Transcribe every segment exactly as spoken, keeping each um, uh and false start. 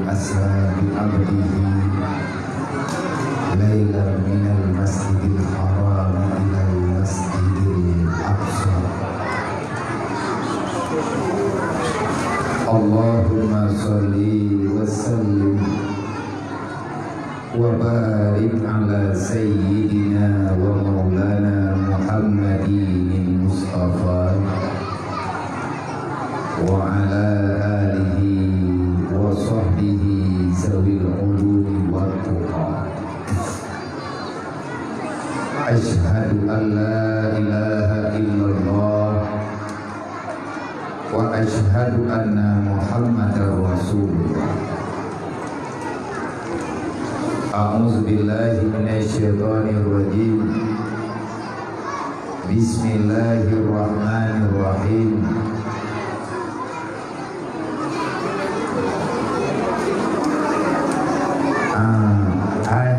Asra bi abdihi lailan minal masjidil haram ilal masjidil aqsa. Allahumma shalli wa sallim wa barik ala sayyidina wa maulana Muhammadin Mustafa wa ala alihi wa sahbihi zawil ulumi wat tuqa. Asyhadu an la ilaha illallah wa asyhadu anna Muhammadar Rasulullah. A'udzu billahi minasy syaithanir rajim. Bismillahirrahmanirrahim. Ah, hai,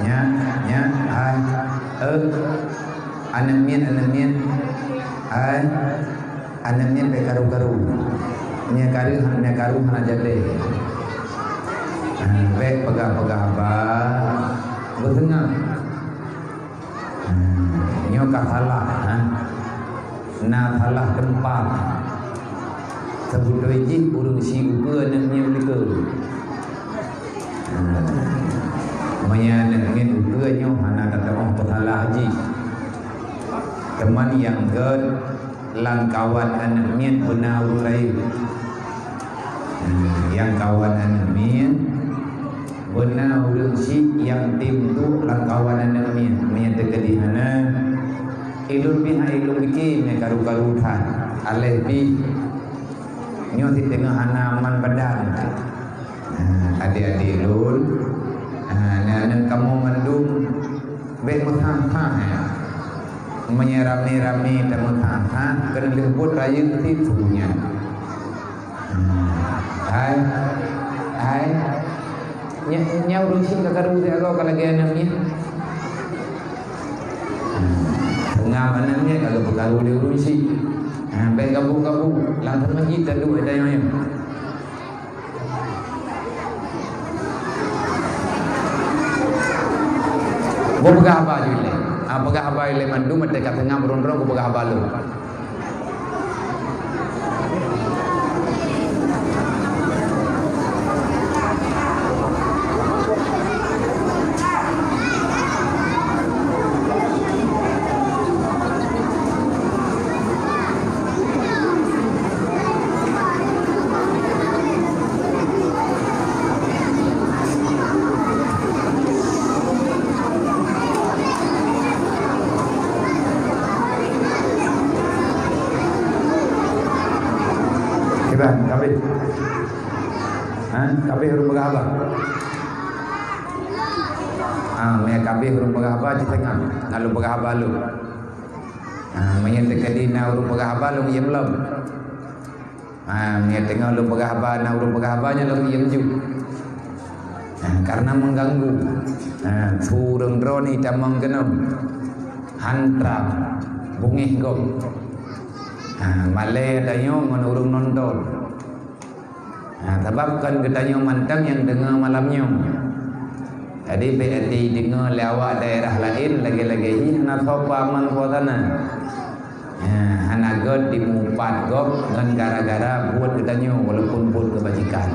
nyan, nyan, hai, eh, aneuk miet, aneuk miet, hai, aneuk miet bèk karu-karu. Meunyo karu, meunyo karu hana jadeh. Ah, bèk peugah-peugah haba, beuseungab. Hmm, nyoe ka salah, ha? Na salah teumpat. Seubeutôi jih ureueng si ukeue aneuk miet ukeue. Hmm. Meunyo aneuk miet ukeue nyoe hana tatu'oh peusalah jih. Teuma nyang gèt lam kawan aneuk miet beuna ureueng laén. Hmm, nyang kawan aneuk miet beuna ureueng syiek nyang tem duek lam kawan aneuk miet. Meunyo teukeudi hana, ilôn pih hai lôn pike mé karu-karu that. Aléh pih nyoe siteungoh hana aman badan. Nah, adék-adék lôn, nah, aneuk-aneuk kamoe mandum bèk meuhah-hah, eh. Meunyo ramé-ramé tameuhah-hah, keuneuk lheueh buet rayeuk tiep su nyan. Hmm. Hai, hai. Nya, nya ureueng syiek ka karu siat goe ka lagèe aneuk miet. Hmm. Peungab aneuk miet ka geupeukaru lé ureueng syiek. Ha, bèk gabuk-gabuk, lam teumeujiet taduek tanyoe nyoe. Beupeugah haba ju ilèe. Ah, peugah haba ilèe mandum, watèe ka teungoh meurôn-rôn, beupeugah haba lôn. Kiban, kabeh. Ha, kabeh ureueng peugah haba. Ah, meunyo kabeh ureueng peugah haba, cit teungoh, na lôn peugah haba lôn. Ah, meunyo teukeudi na ureueng peugah haba, lôn iem lom. Ah, meunyo teungoh lôn peugah haba, na ureueng peugah haba, nyan lôn iem ju. Ah, karena mengganggu. Ah, su ureueng droeneuh tamong keunoe. Hantra, beungéh gob. Ah, malèe tanyoe ngon ureueng nonton. Nah, sabab kon geutanyoe mantong nyang deungoe malam nyoe. Jadi, bèk até deungoe lé awak daerah laén lagèe-lagèe jih hana soe peuaman suasana. Nah, hana gèt dimupat gob ngon gara-gara buet geutanyoe walaupun buet keubajikan.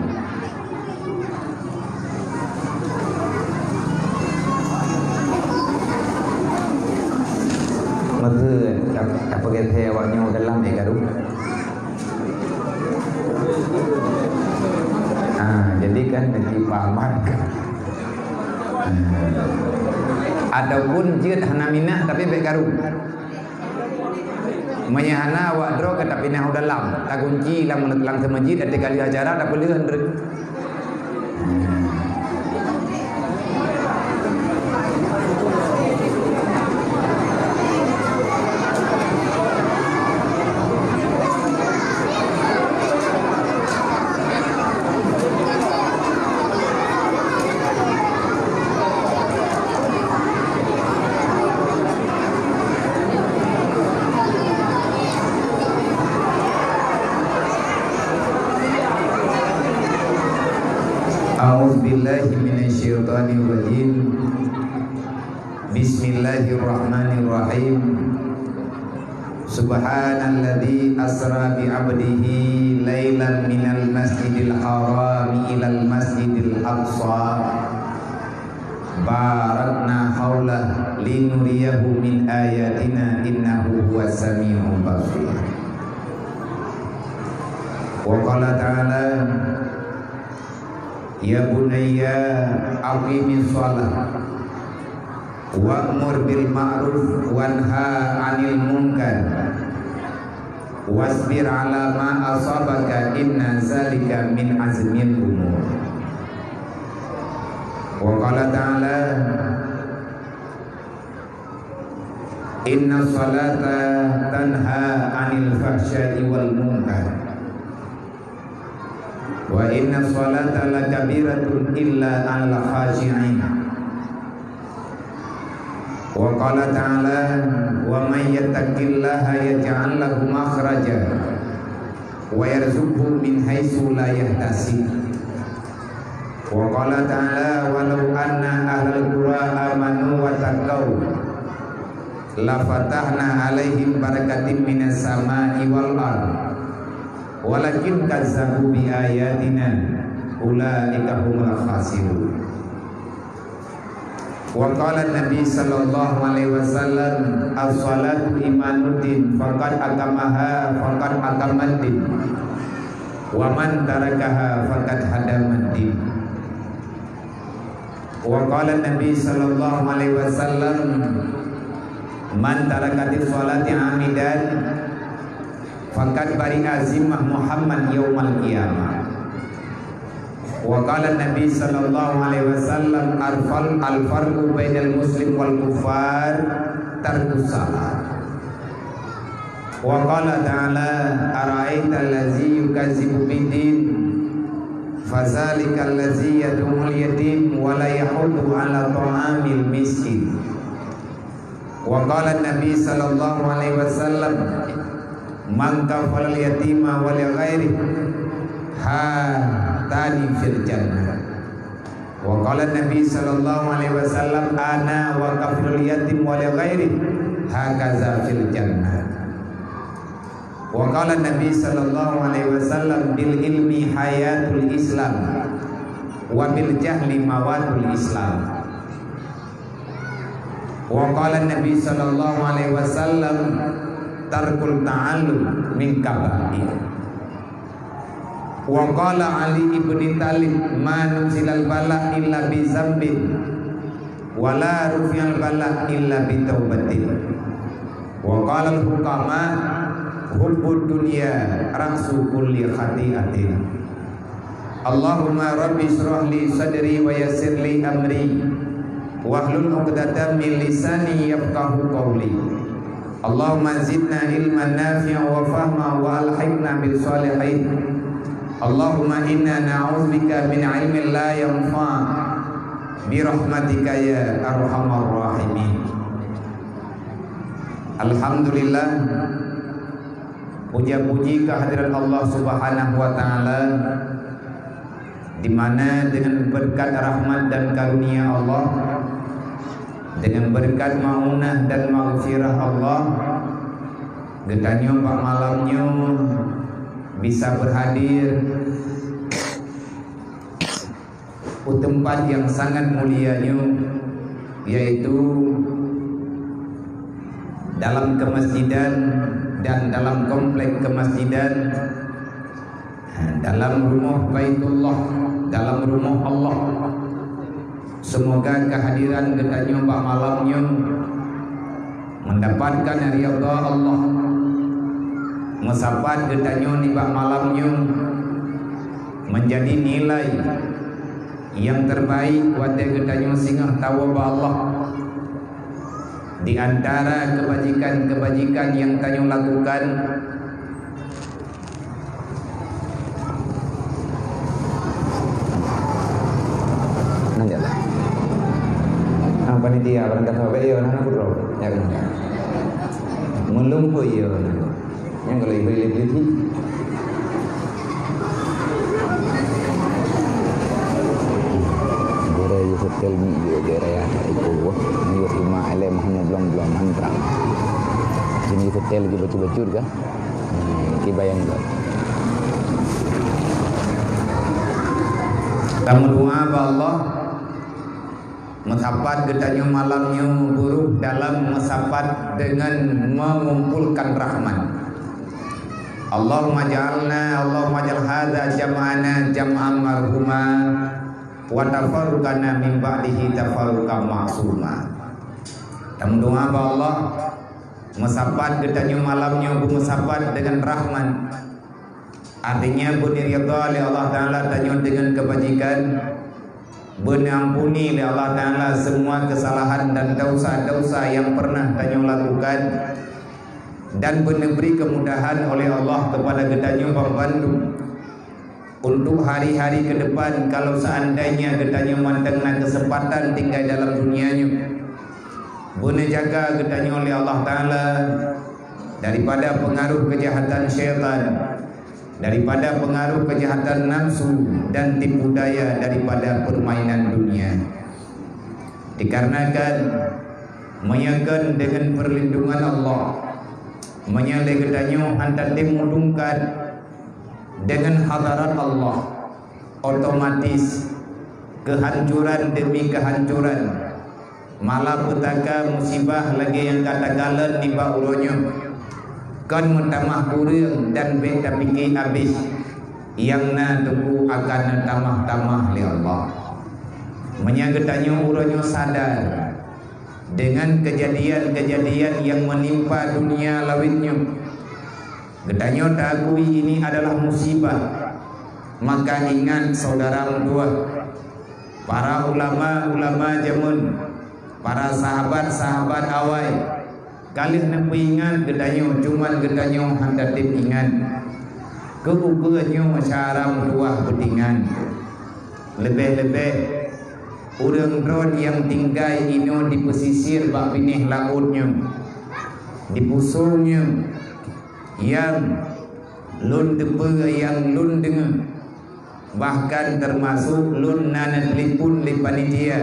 Meukeue ka, ka peugèt awak nyoe keulam, eh, karu. Ah, jadi kan nanti paman kan. Ah. Ataupun jeuet hana minah tapi bèk karu. Meunyo hana awak droe ka tapinah u dalam, takunci lam, lam seumeujid, até ka lheueh acara tapeuleueh ndreuk. A'udzubillahi minasyaitonirrajim. Bismillahirrahmanirrahim. Subhanalladzi asra bi 'abdihi lailan minal masjidil harami ilal masjidil aqsa. Barakna haulah linuriyahu min ayatina innahu huwas sami'ul basir. Wa qala ta'ala, "Ya bunayya aqimis shalah wa'mur bil ma'ruf wanha 'anil munkar wasbir 'ala ma asabaka inna zalika min azmil umur." Wa qala ta'ala, "Inna salata tanha 'anil fahsya'i wal munkar. Wa inna salata lakabiratun illa 'alal khasyi'in." Wa qala ta'ala, "Wa may yattaqillaha yaj'al lahu makhraja wa yarzuqhu min haitsu la yahtasib." Wa qala ta'ala, "Walau anna ahlal qura amanu wa taqau, lafatahna 'alaihim barakatim minas sama'i wal ard, walakin kazzabu bi ayatina, ulaika humul khasirun." Wa qala Nabi sallallahu alaihi wasallam, "As-salatu imaduddin, faman aqamaha faqad aqamaddin, wa man tarakaha faqad hadamaddin." Wa qala Nabi sallallahu alaihi wasallam, "Man tarakatis shalati 'amidan, faqad bari'a zimmah Muhammad yaumal qiyamah." Wa qala Nabi sallallahu alaihi wasallam, "Al-fal-, al-farqu bainal muslim wal kuffar tarkus shalah." Wa qala ta'ala, "Ara'aital ladzi yukazzibu biddin, fadzalikal ladzi yad'ul yatim wa la yahuddu 'ala ta'amil miskin." Wa qala Nabi sallallahu alaihi wasallam, "Man kafalal yatima wa li ghairihi, hatani fil jannah." Wa qala Nabi sallallahu alaihi wasallam, "Ana wa kafilul yatim wa li ghairihi, hakaza fil jannah." Wa qala Nabi sallallahu alaihi wasallam, "Bil ilmi hayatul Islam, wa bil jahli mawatul Islam." Wa qala Nabi sallallahu alaihi wasallam, "Tarkul ta'allum min kabair." Wa qala Ali ibni Thalib, "Ma nuzilal bala illa bi zambin, wa la rufi'al bala illa bi taubatin." Wa qalal hukama, "Hubbud dunya ra'su kulli khati'atin." Allahumma rabbi shrah li sadri wa yassir li amri, wahlul 'uqdatam min lisani yafqahu qawli. Allahumma zidna ilman nafi'an wa fahma wa alhiqna bis shalihin. Allahumma inna na'udzubika min ilmin la yanfa', bi rahmatika ya arhamar rahimin. Alhamdulillah, puja-puji kehadirat Allah Subhanahu wa Ta'ala, di mana dengan berkat rahmat dan karunia Allah, dengan berkat maunah dan maghfirah Allah, geutanyoe bak malam nyoe bisa berhadir u teumpat nyang sangat mulia nyoe, yaitu dalam kemasjidan dan dalam komplek kemasjidan, dalam rumoh Baitullah, dalam rumoh Allah. Semoga kehadiran geutanyoe bak malam nyoe mendapatkan ridha Allah. Meusapat geutanyoe nibak malam nyoe menjadi nilai nyang terbaik watée geutanyoe singoh tawoe bak Allah. Di antara kebajikan-kebajikan nyang tanyoe lakukan, Nang jalan. Ah, panitia, barang kata, "Baik, ya, nang aku, bro." Ya, kan? Melumpur, ya, nang. Yang kalau ibu-ibu itu. Hotel nyoe di daerah Iko Buah, nyoe lima elem hanya blong-blong han trang. Sini hotel lagi bacut-bacut kan? Hmm, ki bayang kan? Kamu doa ba Allah, meusapat geutanyoe malam nyoe buruk dalam meusapat dengan mengumpulkan rahmat. Allahumma ja'alna, Allahumma ja'al hadza jam'ana jam'an marhuma, wa tafarruqana min ba'dihi tafarruqan ma'suma. Tameudoa ba Allah, meusapat geutanyoe malam nyoe beumeusapat deungon rahmat. Artinya, beuneuridha lé Allah Taala tanyoe deungon keubajikan, beuneuampuni lé Allah Taala semua kesalahan dan dosa-dosa yang pernah tanyoe lakukan, dan beuneubri kemudahan oleh Allah kepada geutanyoe banmandum. Untuk hari-hari ke depan, kalau seandainya geutanyoe mantong na keuseumpatan tinggai dalam dunia nyoe, beuneujaga geutanyoe lé Allah Taala daripada peungaruh keujahatan syaitan, daripada peungaruh keujahatan nafsu, dan tipu daya daripada permainan dunia. Dikarenakan meunyoe kon deungon peurlindungan Allah, meunyoe lé geutanyoe han tatem meudungkat deungon hadarat Allah, otomatis keuhancuran demi keuhancuran, malapetaka, musibah lagée nyang ka takalon nibak uroe nyoe, kon meutamah kureueng dan bék tapike abéh, nyang na teungku akan neutamah-tamah lé Allah. Meunyoe geutanyoe uroe nyoe sadar deungon keujadian-keujadian nyang meunimpa dunia lawét nyoe, geutanyoe taakui ini adalah musibah, maka ingat, syedara meutuwah, para ulama-ulama jameun, para sahabat-sahabat awai, ka lheueh neupeuingat geutanyoe, cuman geutanyoe han tatem ingat. Keu ukeue nyoe syedara meutuwah peutinggai. Leubeh-leubeh ureuëng droe nyang tinggai inoe di peusisir bak binéh laôt nyoe, di Puso nyoe, nyang lôn teupeue, nyang lôn deungoe, bahkan teumasok lôn na neutelepon lé panitia,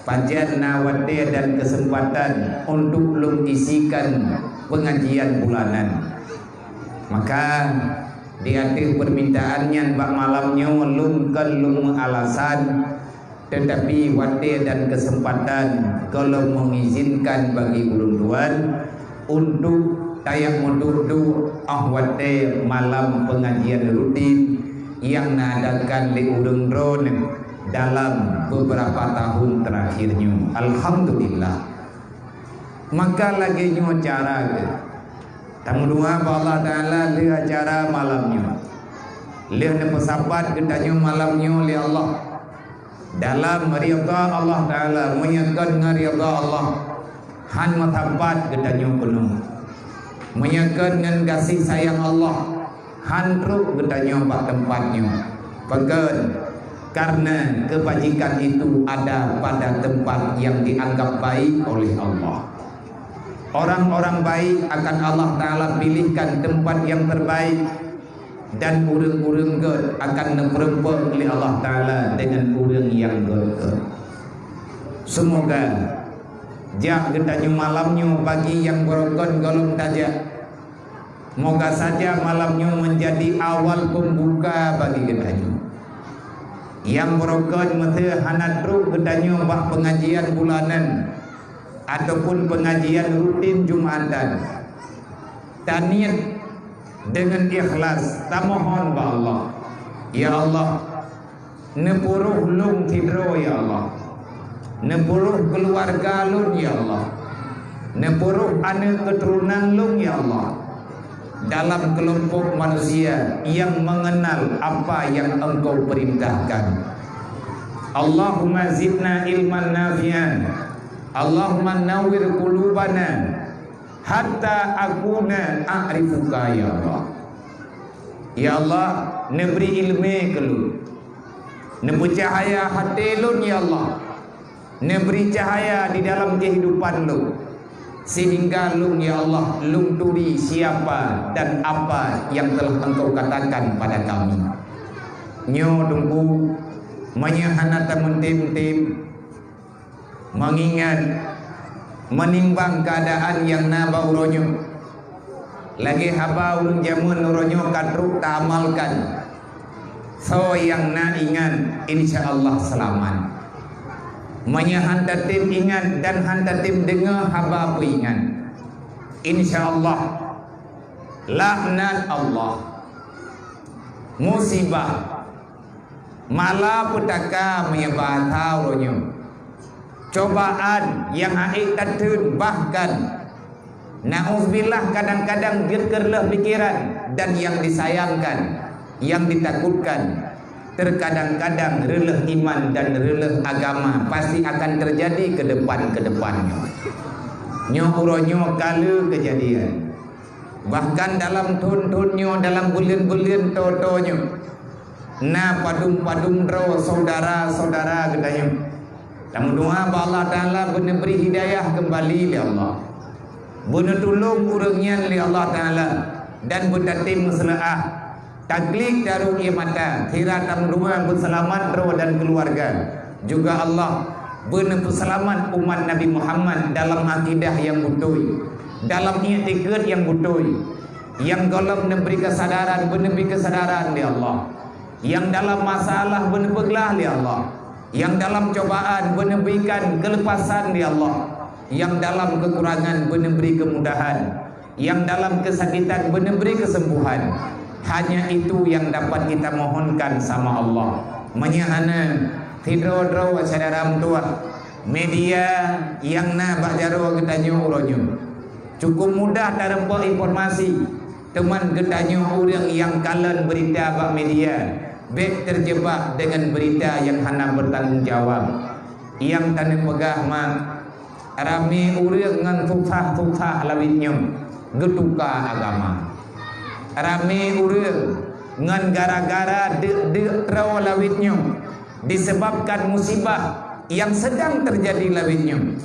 pajan na watée dan keuseumpatan untuk lôn isikan peungajian bulanan. Maka, di ateueh peurmintaan nyan bak malam nyoe lôn kon lôn meualasan, teutapi watée dan keuseumpatan gohlom mengizinkan bagi ulôn tuan untuk tajak meuduek-duek óh watée malam peungajian rutin nyang neuadakan lé ureuëng droeneuh dalam beberapa tahun terakhir nyoe. Alhamdulillah. Maka lagée nyoe cara geuh. Tameudoa bak Allah Taala lé acara malam nyoe. Lheueh neupeusapat geutanyoe malam nyoe lé Allah dalam ridha Allah Taala, meunyoe kon ngon ridha Allah, han meusapat geutanyoe keunoe. Meunyoe kon ngon gaséh sayang Allah, han trok geutanyoe bak teumpat nyoe. Pakon? Karena kebajikan itu ada pada tempat yang dianggap baik oleh Allah. Orang-orang baik akan Allah Taala pilihkan tempat yang terbaik, dan ureuëng-ureuëng gét akan neupeureumpok lé Allah Taala deungon ureuëng nyang gét-gét. Seumoga jak geutanyoe malam nyoe bagi nyang beurokon gohlom tajak. Moga saja malam nyoe meunjadi awal peumbuka bagi geutanyoe. Nyang beurokon meusé hana trok geutanyoe bak peungajian bulanan ataupun peungajian rutin Jumatan, taniet deungon ikhlas tamohon bak Allah, "Ya Allah, neupuroh lôn sidroe, ya Allah. Neupuroh keuluwarga lôn, ya Allah. Neupuroh aneuëk keuturonan lôn, ya Allah, dalam keulompok manusia nyang meungeunal apa nyang Engkau peurintahkan. Allahumma zidna ilman nafi'an. Allahumma nawwir qulubana hatta akuna a'rifuka, ya Allah." Ya Allah, neubri iéleumé keu lôn. Neupeucahya até lôn, ya Allah. Neubri cahya di dalam keuhidupan lôn, sehingga lôn, ya Allah, lôn turi siapa dan apa yang telah Engkau katakan pada kami. Nyoe Teungku, Meunyoe hana tameutem-tem, meungingat, meunimbang keuadaan nyang na bak uroe nyoe, lagée haba ureuëng jameun uroe nyoe ka trok taamalkan, soe nyang na ingat, insya Allah seulamat. Meunyoe han tatem ingat dan han tatem deungoe haba peuingat, insya Allah, laknat Allah, musibah, malapetaka meunyoe bahasa uroe nyoe, cobaan nyang hana tateun, bahkan, naudzubillah, kadang-kadang jeuet keu reuloh pikeran dan nyang disayangkan, nyang ditakutkan, terkadang-kadang reuloh iman dan reuloh agama pasti akan terjadi ke depan-ke depan nyoe. Nyoe uroe nyoe ka le keujadian. Bahkan dalam thon-thon nyoe, dalam buleuen-buleuen toe-toe nyoe, na padum-padum droe syedara-syedara geutanyoe. Tameudoa bak Allah Taala beuneubri hidayah keumbali lé Allah. Beuneutulông ureuëng nyan lé Allah Taala dan beutatem meuseuleuah. Taklik taruh ié mata, sira tameudoa beuseulamat droe dan keuluwarga. Juga Allah beuneupeuseulamat umat Nabi Muhammad dalam akidah nyang beutôi, dalam iktikeuet nyang beutôi. Nyang gohlom neubri keusadaran, beuneubri keusadaran lé Allah. Nyang dalam masalah beuneupeugleh lé Allah. Nyang dalam cobaan beuneubri keuleupasan lé Allah. Nyang dalam keukurangan beuneubri keumudahan. Nyang dalam keusakitan beuneubri keusembuhan. Hanya itu nyang dapat kita mohonkan sama Allah. Meunyoe hana, sidroe-droe syedara meutuah, media nyang na bak jaroe geutanyoe uroe nyoe, cukup mudah tareumpok informasi, teuma geutanyoe ureuëng nyang kalon beurita bak media, bék teujeubak deungon beurita nyang hana beutanggung jawab. Nyang taneuk peugah mak, ramé ureuëng ngon susah-susah lawét nyoe geutuka agama. Ramé ureuëng ngon gara-gara deuk-deuk troe lawét nyoe disebabkan musibah nyang sedang teujadi lawét nyoe.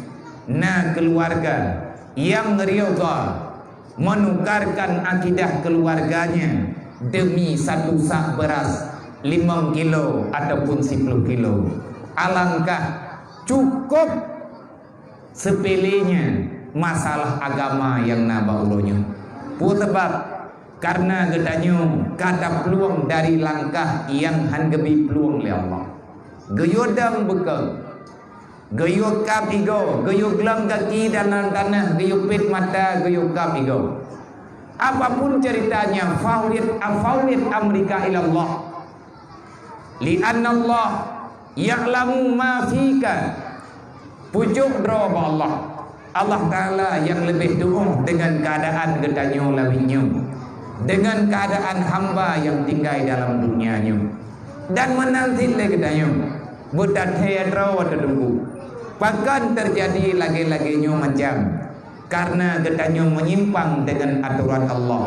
Na keuluwarga nyang ridha menukarkan akidah keuluwarganya demi satu sak beuras limong kilo ataupun siploh kilo. Alangkah cukup seupelenya masalah agama nyang na bak uroe nyoe. Peue sabab? Kareuna geutanyoe ka taplueng dari langkah nyang han geubri plueng lé Allah. Geuyue dong beukeue, geuyue kab igoe, geuyue glong gaki dalam tanah, geuyue pét mata, geuyue kab igoe. Apapun ceritanya, fawwid, fawwid amrika ilallah. Li'annallaha ya'lamu ma fika. Pucok droe bak Allah. Allah Taala nyang leubeh tuoh deungon keuadaan geutanyoe lawét nyoe, deungon keuadaan hamba nyang tinggai dalam dunia nyoe. Dan meunan cit lé geutanyoe, beutathée droe teudeungoe. Pakon teujadi lagée-lagée nyoe macam? Kareuna geutanyoe meunyimpang deungon atoran Allah.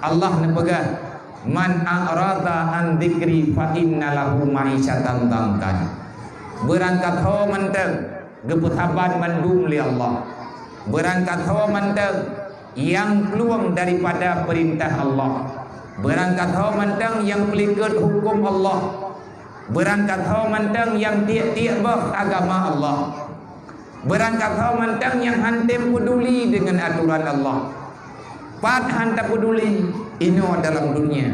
Allah neupeugah, "Man a'rada an dzikri fa inna lahu ma'isyatan dhanka." Beurangkat ho mantong geupeusaban mandum lé Allah. Beurangkat ho mantong nyang plueng daripada peurintah Allah. Beurangkat ho mantong nyang peulikot huköm Allah. Beurangkat ho mantong nyang tiek-tiek boh agama Allah. Beurangkat ho mantong nyang han tem peuduli deungon atoran Allah. Pat han tapeuduli, inoe dalam dunia,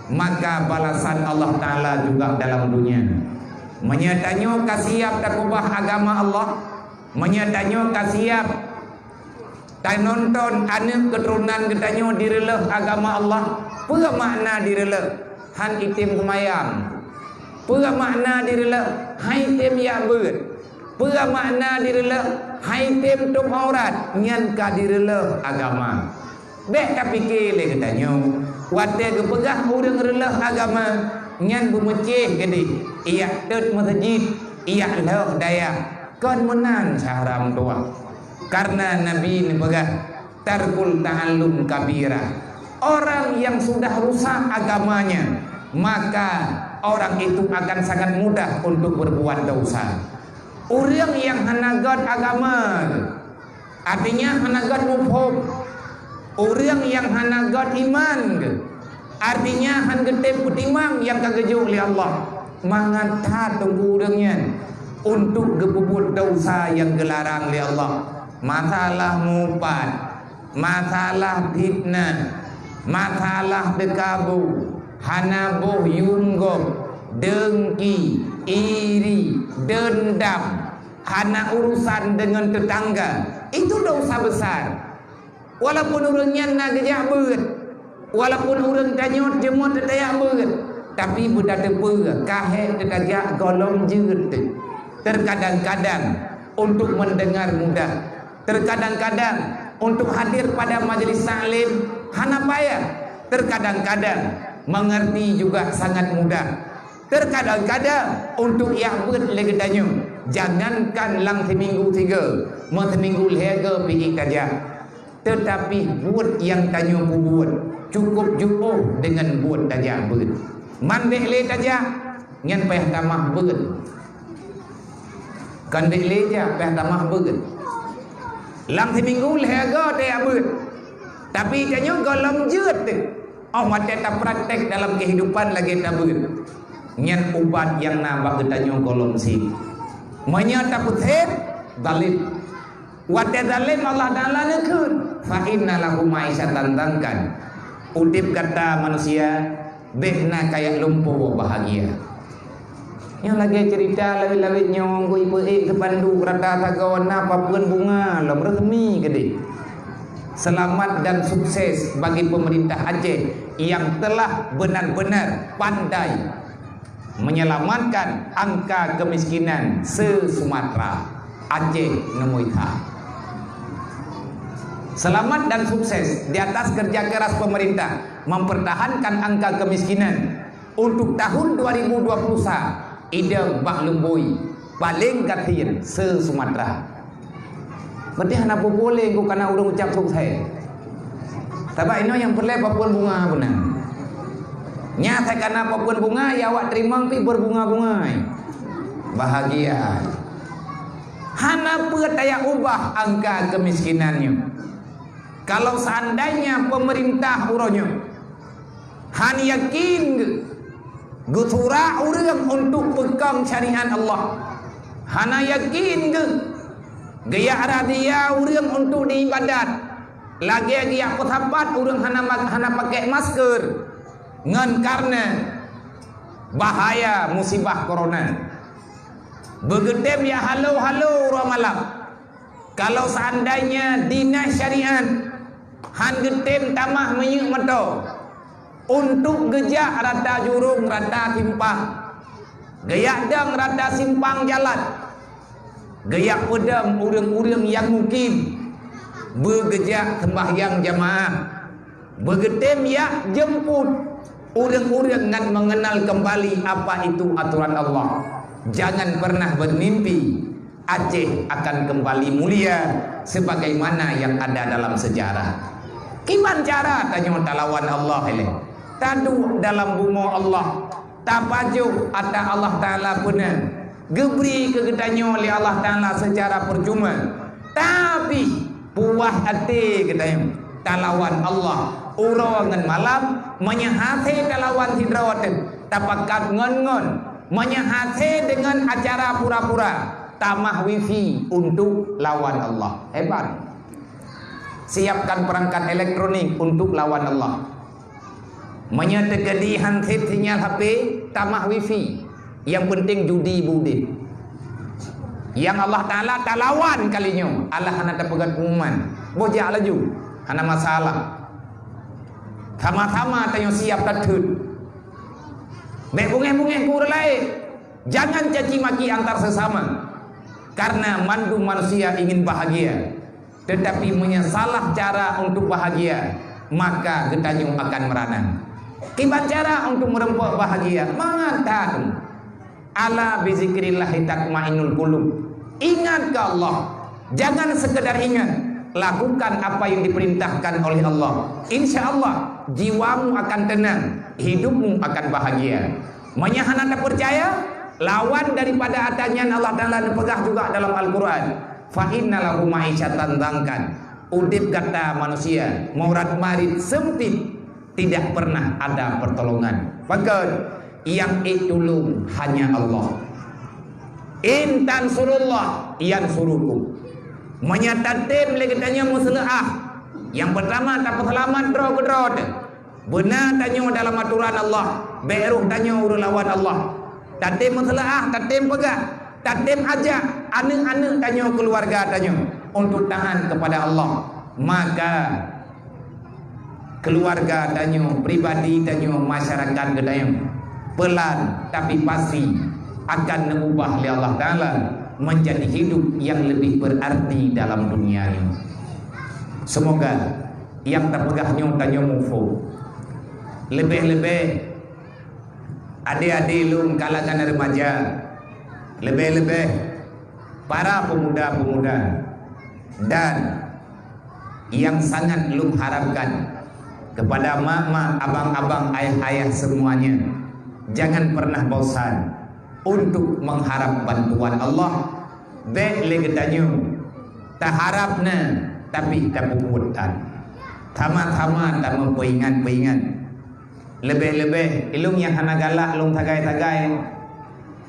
maka balasan Allah Taala juga dalam dunia. Meunyoe tanyoe ka siab takeubah agama Allah, meunyoe tanyoe ka siab tanonton aneuëk keuturonan geutanyoe direuleuh agama Allah, peue makna direuleuh? Han item seumayang. Peue makna direuleuh? Han item jak beuet. Peue makna direuleuh? Han item tôp aurat, nyan ka direuleuh agama. Bék tapike lé geutanyoe, watée geupeugah ureuëng reuleuh agama, nyan beumeucéh geudeh, ijak tot meuseujid, ijak lhôh dayah, kon meunan syedara meutuwah. Kareuna Nabi neupeugah, "Tarkul ta'allum kabirah." Orang yang sudah rusak agamanya, maka orang itu akan sangat mudah untuk berbuat dosa. Ureuëng nyang hana göt agama geuh, artinya hana göt muphom. Ureuëng nyang hana göt iman geuh, artinya han geutem peutimang nyang ka geujok lé Allah. Mangat that teungku ureuëng nyan untuk geupeubuet desya nyang geularang lé Allah. Masalah mupat, masalah fitnah, masalah teukabu, hana boh yum gob, deungki, iri, deundam, hana urusan deungon teutangga, itu desya besar. Walaupun ureuëng nyan na geujak beuet, walaupun ureuëng tanyoe jeuet teujak beuet, tapi beutateupeue ka hék teutajak gohlom jeuet. Terkadang-kadang untuk mendengar mudah, terkadang-kadang untuk hadir pada majelis taklim hana payah, terkadang-kadang mengerti juga sangat mudah. Terkadang-kadang untuk jak beuet lé geutanyoe, jangankan lam siminggu sigoe, meusiminggu lhée goe pih tajak. Teutapi buet nyang tanyoe peubuet cukup jiôh deungon buet tajak beuet. Man bék lé tajak, nyan payah tamah beuet. Kon bék lé jak, payah tamah beuet. Lam siminggu lhée goe tajak beuet. Tapi tanyoe gohlom jeuet teuh. Óh watée tapraktek dalam keuhidupan lagée tabeuet, nyan ubat nyang na bak geutanyoe gohlom seb. Meunyoe tapeuseb, zalim. Watée zalim Allah Taala neukheun, "Fa inna lahu ma'isyatan dhankan." Udeb gata manusia bék na kajak lumpoe bahgia. Nyang lagée ceurita lawét-lawét nyoe gui peuék teupanduk rata sagoe na papeuen bunga lom reusmi keudeh. Selamat dan sukses bagi pemerintah Aceh yang telah benar-benar pandai menyelamatkan angka kemiskinan se-Sumatera. Aceh neumui that. Selamat dan sukses di atas kerja keras pemerintah mempertahankan angka kemiskinan. Untuk tahun dua ribu dua puluh sa, idong bak lumboi paleng gasien se-Sumatera. Berarti hana peue-peue lé ku kana ureuëng ucap sukses. Sabab inoe nyang peureulée papeuen bunga beuna. Nya sai kana papeuen bunga, ya awak teurimong pih berbunga-bunga. Bahagia. Hana peue tajak ubah angka kemiskinan nyoe. Kalau seandainya pemerintah uroe nyoe han yakin geu-, geusurak ureuëng untuk peukong syariat Allah. Hana yakin geu-, geujak razia ureuëng untuk diibadat. Lagée geujak peusapat ureuëng hana ma-, hana pakai masker ngon karena bahaya musibah corona. Beugeutem jak halo-halo uroe malam. Kalau seandainya dinas syariat han geutem tamah minyeuk moto untuk geujak rata jurong, rata simpang, geujak dong rata simpang jalan, geujak peudong ureuëng-ureuëng nyang mungkin beugeujak sembahyang jamaah, beugeutem jak jemput ureuëng-ureuëng ngon mengenal kembali apa itu aturan Allah. Jangan pernah bermimpi Aceh akan kembali mulia sebagaimana yang ada dalam sejarah. Kiban cara tanyoe talawan Allah ilée? Taduek dalam bumoe Allah, tapajoh ata Allah Taala peunan geubri keu geutanyoe lé Allah Taala seucara peucuma. Tapi puah até geutanyoe talawan Allah uroe ngon malam, meunyoe hase talawan sidroe teuh tapakat ngon-ngon, meunyoe hase deungon acara pura-pura tamah wifi untuk lawan Allah. Hebat. Siapkan perangkat elektronik untuk lawan Allah. Meunyoe teukeudi han sép sinyal H P, tamah wifi. Nyang peunteng judi beudeh. Nyang Allah Taala talawan kali nyoe, Allah hana tapeugét pengumuman. Boh jak laju, hana masalah. Sama-sama tanyoe siap tatheun. Bék bungéh-bungéh keu ureuëng laén. Jangan caci maki antar sesama. Karena mandum manusia ingin bahagia. Tetapi meunyoe salah cara untuk bahagia, maka geutanyoe akan meurana. Kiban cara untuk meureumpok bahagia, mangat that. Ala bizikrillahi tatmainnul qulub. Ingat ke Allah. Jangan sekedar ingat, lakukan apa yang diperintahkan oleh Allah. Insya Allah, jiwamu akan tenang, hidupmu akan bahagia. Meunyoe hana tapercaya, lawan daripada ata nyan Allah Taala neupeugah juga dalam Al-Quran, "Fa inna lahu ma'isyatan dhankan." Udeb gata manusia meurat marit seumpit, tidak pernah ada pertolongan. Pakon? Nyang ék tulông hanya Allah. "In tansurullah yansurukum." Meunyoe tatem lé geutanyoe meuseuleuah, nyang peurtama tapeuseulamat droe keudroe teuh. Beuna tanyoe dalam atoran Allah, bék roh tanyoe ureuëng lawan Allah. Tatem meuseuleuah, tatem peugah, tatem ajak aneuëk-aneuëk tanyoe, keuluwarga tanyoe untuk taat kepada Allah. Maka keuluwarga tanyoe, pribadi tanyoe, masyarakat geutanyoe, peulan tapi pasti akan neuubah lé Allah Taala menjadi hidup nyang leubeh beurarti dalam dunia nyoe. Seumoga nyang tapeugah nyoe tanyoe muphom. Leubeh-leubeh adé-adé lôn kalangan remaja, leubeh-leubeh para pemuda-pemuda, dan nyang sangat lôn harapkan kepada mak-mak, abang-abang, ayah-ayah semuanya, jangan pernah bosan untuk mengharap bantuan Allah. Bék lé geutanyoe taharap na, tapi tapeubuet that. Sama-sama tameupeuingat-peuingat. Leubeh-leubeh, ilông nyang hana galak lôn sagai-sagai.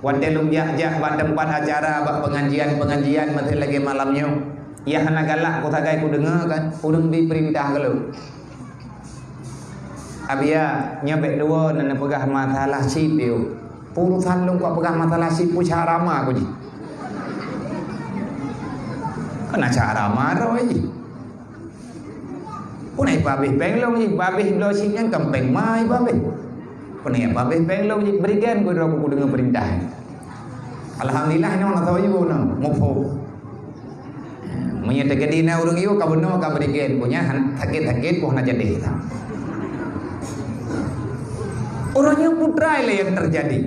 Watée lôn jak-jak bak teumpat acara, bak pengajian-pengajian, meusé lagée malam nyoe, nyang hana galak kusagai kudeungoe kan, ureuëng bri peurintah keu lôn. Abia, nyoe bék dua na neupeugah masalah chip yôh. Urusan lôn kupeugah masalah chip peue cara ma ku jih. Kana cara ma droe jih. Peue na ipabeh péng lôn jih, babeh bloe chip nyan kan péng ma ipabeh. Peue na ipabeh péng lôn jih, bri gen ku droe ku kudeungoe peurintah. Alhamdulillah, nyoe na tau jih bunoe, muphom. Meunyoe teukeudi na ureuëng yue ka bunoe ka bri gen, ku nyan han-, sakét-sakét ku hana jadi. Uroe nyoe peue teuma lé nyang teujadi.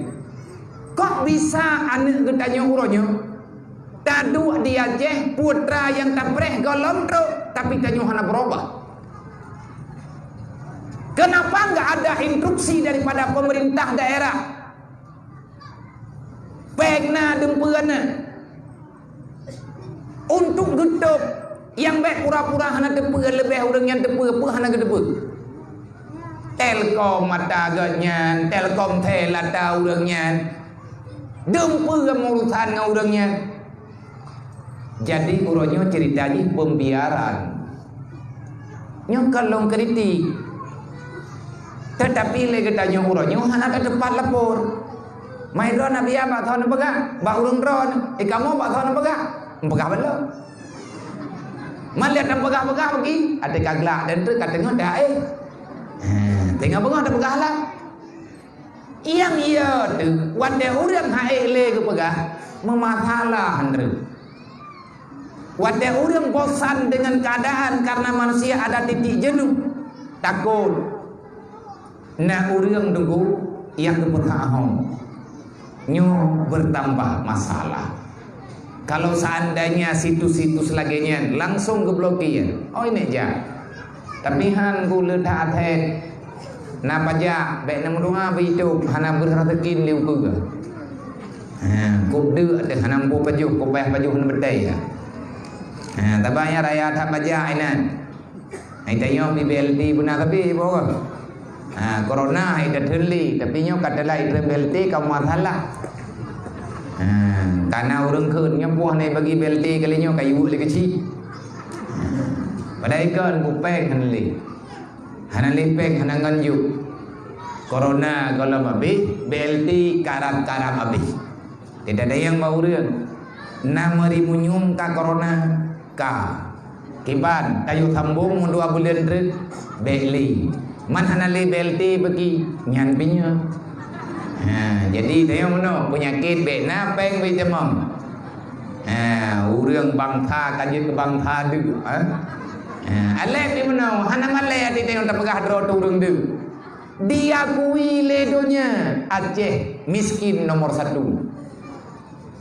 Kok bisa aneuëk geutanyoe uroe nyoe taduek di Aceh, peue teuma nyang tapreh gohlom trok, tapi tanyoe hana beurubah? Kenapa enggak ada instruksi daripada pemerintah daerah? Péng na, dumpeue na. Untuk geutôb, nyang bék pura-pura hana teupeue, leubeh ureuëng nyan teupeue, peue hana geuteupeue. Telkom ata geuh nyan, Telkomsel ata ureuëng nyan. Dumpeue meurusan ngon ureuëng nyan. Jadi, uroe nyoe ceurita jih pembiaran. Nyoe kon lôn kritik. Teutapi lé geutanyoe uroe nyoe hana tateupat lapor. Mai droeneuh bia bak soe neupeugah, bak ureuëng droeneuh, eh, kamoe bak soe neupeugah, neupeugah bak lôn. Man lé tapeugah-peugah bagi, até ka glak dan treuk ka teungoh dak, eh. Ha, teungoh beungoh tapeugah lah. Nyang iya teuh, watée ureuëng han ék lé geupeugah, meumasalah han treuk. Watée ureuëng bosan dengan keadaan karena manusia ada titik jenuh, takot. Na ureuëng teungku nyang geupeugah hom, nyoe bertambah masalah. Kalau seandainya situs-situs lagée nyan langsung geublokir, oh, ini jak. Tapi han ku leuet that asai. Na pajak, bék na meudoa beuitom, hana beureuseuki lé ukeue. Ha, kop deuk teuh hana muphom pajoh, kop payah pajoh hana beutai. Ha, taba nyang raya that pajak inan. Hai tanyoe B L T beuna sabe boh. Ha, corona hai tatheun lé, tapi nyoe ka teulai treun B L T ka masalah. Ha, kana ureuëng kheun nyoe puih na bagi B L T kali nyoe ka yuek lé keuchik. Padahai kon bukon péng hana lé. Hana lé péng, hana ngon jok. Corona gohlom abéh, B L T karab-karab abéh. Teuka dayang bak ureuëng, na meurimunyum ka corona, ka. Kiban, tayue sambong meudua buleuen treuk, bék lé. Man hana lé B L T bagi, nyan pih nyoe. Ha, jadi tayue meunoe, peunyakét bék na péng beuitamong. Ha, ureuëng bansa ka jeuet keu bansa deuk, ha? Ha, aléh pih meunoe, hana malée até tayue tapeugah droe teuh ureuëng deuk. Diakui lé donya, Aceh miskin nomor satu.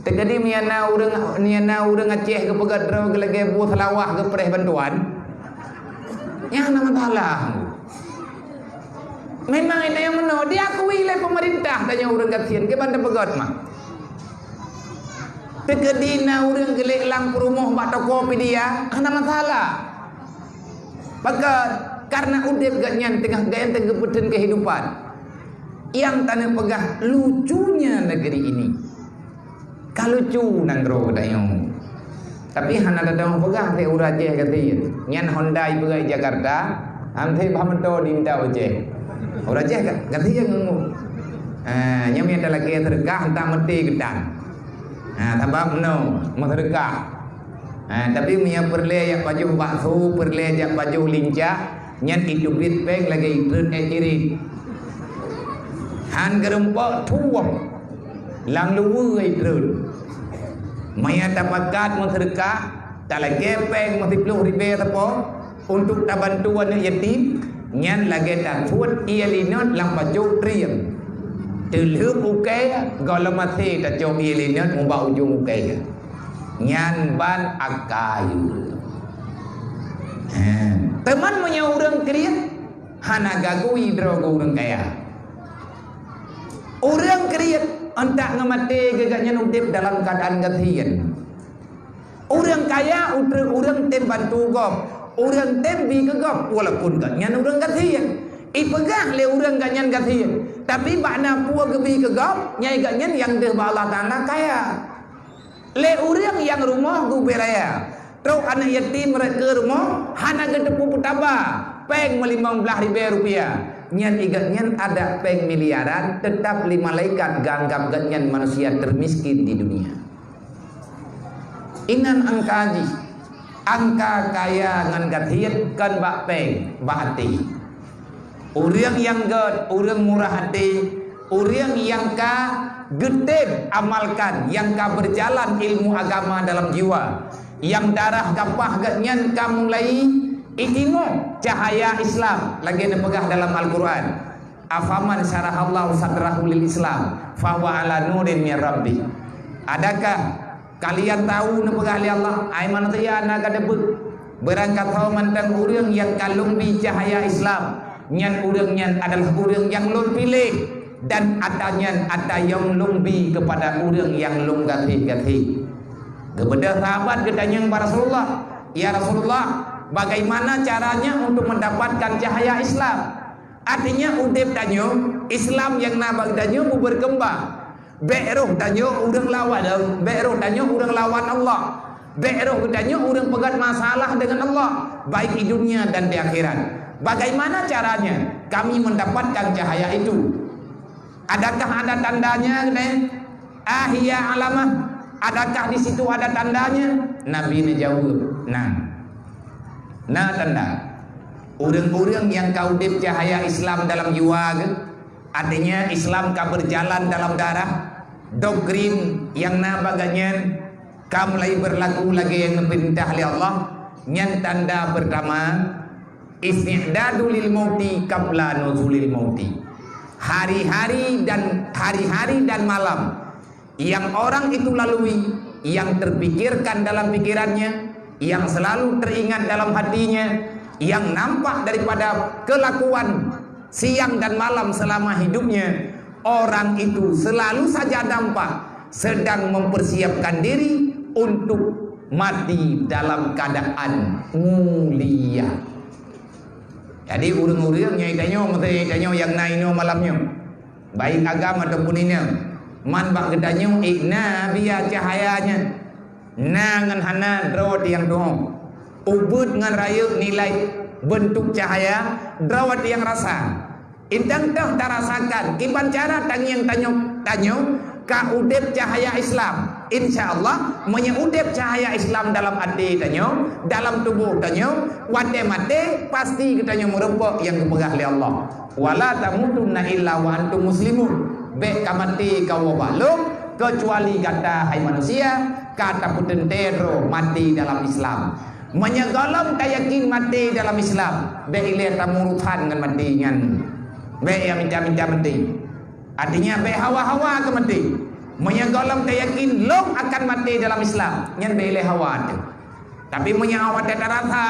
Teukeudi meunyo na ureuëng, meunyo na ureuëng Aceh geupeugét droe geu lagée buet seulawah geupreh bantuan, nyan hana masalah. Memang itu nyang meunoe diakui lé pemerintah tanyoe ureuëng gasien, kiban tapeugét mah. Teukeudi na ureuëng geulék lam peurumoh bak toko pih dia, hana masalah. Pakon? Karena udeb geuhnyan teungoh geuhnyan teungoh geupeutheun kehidupan. Nyang taneuk peugah lucunya negeri ini. Ka lucu nanggroe geutanyoe. Tapi hana tateupeugah lé ureueng Aceh gasien. Nyan Honda ipeugah di Jakarta, han treb bak moto di Aceh. Ureueng Aceh gasien ngon. Ha, nyan meunyo talakée seudeukah, hantom meuti geutanyoe. Ha, sabab meunoe, meuseudeukah. Ha, tapi meunyo peureulée jak pajoh bakso, peureulée jak pajoh lincah, nyan iteubiet péng lagée itreun éh cirit. Han geurumpok tuwoh, lam luweue itreun. Meunyo tapakat meuseudeukah, talakée péng meusiploh ribée sapo untuk tabantu aneuëk yatim, nyan lagée tasuet ié linot lam pacok trieng. Teulheueh ukée, gohlom maté tacok ié linot ubak ujong ukée. Nyan ban akai ureuëng. He. Teuma meunyoe ureuëng kriet, hana gagui droe geuh ureuëng kaya. Ureuëng kriet, euntak ngon maté geuh gobnyan udeb dalam keuadaan gasien. Ureuëng kaya, uteuk ureuëng tem bantu gob, ureuëng tem bi keu gob, walaupun gobnyan ureuëng gasien. Ipeugah lé ureuëng gobnyan gasien, tapi bak na peue geubi keu gob, nyan gobnyan nyang deuh bak Allah Taala kaya. Lé ureuëng nyang rumoh geubri raya, trok aneuëk yatim rot keu rumoh, hana geuteupeue peutaba, péng meulimong blaih ribée rupiah. Nyan gobnyan adak péng miliaran, teutap lé malaikat geuanggab gobnyan manusia teumiskin di dunia. Inan angka jih, angka kaya ngon gasien kon bak péng, bak até. Ureuëng nyang gét, ureuëng murah até, ureuëng nyang ka geutem amalkan, nyang ka beujalan ilmu agama dalam jiwa, nyang darah gapah gobnyan ka mulai itingoe cahaya Islam, lagée neupeugah dalam Al-Qur'an, "Afaman syarahallahu sadrahu lil Islam, fahuwa ala nurin min rabbi." Adakah kalian tahu, neupeugah lé Allah, hai manusia na ka teupeue, beurangkasoe mantong ureuëng nyang ka lôn bi cahya Islam, nyan ureuëng nyan adalah ureuëng nyang lôn piléh, dan ata nyan ata nyang lôn bi keupada ureuëng nyang lôn gaséh-gaséh. Geubeudôh sahabat geutanyong bak Rasulullah, "Ya Rasulullah, bagaimana caranya untuk mendapatkan cahaya Islam?" Artinya, udeb tanyoe, Islam nyang na bak tanyoe beubeurkeumbang. Bék roh tanyoe ureuëng lawan, bék roh tanyoe ureuëng lawan Allah. Bék roh geutanyoe ureuëng peugét masalah deungon Allah, baik di dunia dan di akhirat. Bagaimana caranya kami mendapatkan cahaya itu? Adakah ada tandanya, neh? Ahiya alamah, adakah di situ ada tandanya? Nabi neujaweueb, "Na." Na tanda. Ureuëng-ureuëng nyang ka udeb cahaya Islam dalam jiwa geuh, artinya Islam ka beujalan dalam darah, doktrin nyang na bak gobnyan ka mulai beurlaku lagée nyang geupeurintah lé Allah, nyan tanda peurtama, isti'dadu lil mauti qabla nuzulil mauti. Hari-hari dan, hari-hari dan malam yang orang itu lalui, yang terpikirkan dalam pikirannya, yang selalu teringat dalam hatinya, yang nampak daripada kelakuan siang dan malam selama hidupnya, orang itu selalu saja nampak sedang mempersiapkan diri untuk mati dalam keadaan mulia. Jadi, ureuëng-ureuëng nyang tanyoe, meusti tanyoe nyang na inoe malam nyoe, baik agam ataupun inong, man bak geutanyoe ék na biya cahaya nyan, na ngon hana droe nyang tuho. Ubeuet ngon rayeuk nilai beuntuk cahaya, droe nyang rasa. Indang toh tarasakan kiban cara tangieng tanyoe, tanyoe ka udeb cahaya Islam. Insya Allah, meunyoe udeb cahaya Islam dalam até tanyoe, dalam tuboh tanyoe, watée maté, pasti geutanyoe meurumpok nyang geupeugah lé Allah, "Wala tamutunna illa wa antum muslimun." Bék ka maté kawoe bak lôn, keucuali gata, hai manusia, ka tapeuteuntée droe maté dalam Islam. Meunyoe gohlom tayakin maté dalam Islam, bék ilée tamurusan ngon maté nyan. Bék ya minta-minta maté. Artinya, bék hawa-hawa keu maté. Meunyoe gohlom tayakin lôn akan maté dalam Islam, nyan bék ilée hawa teuh. Tapi meunyoe awak tarasa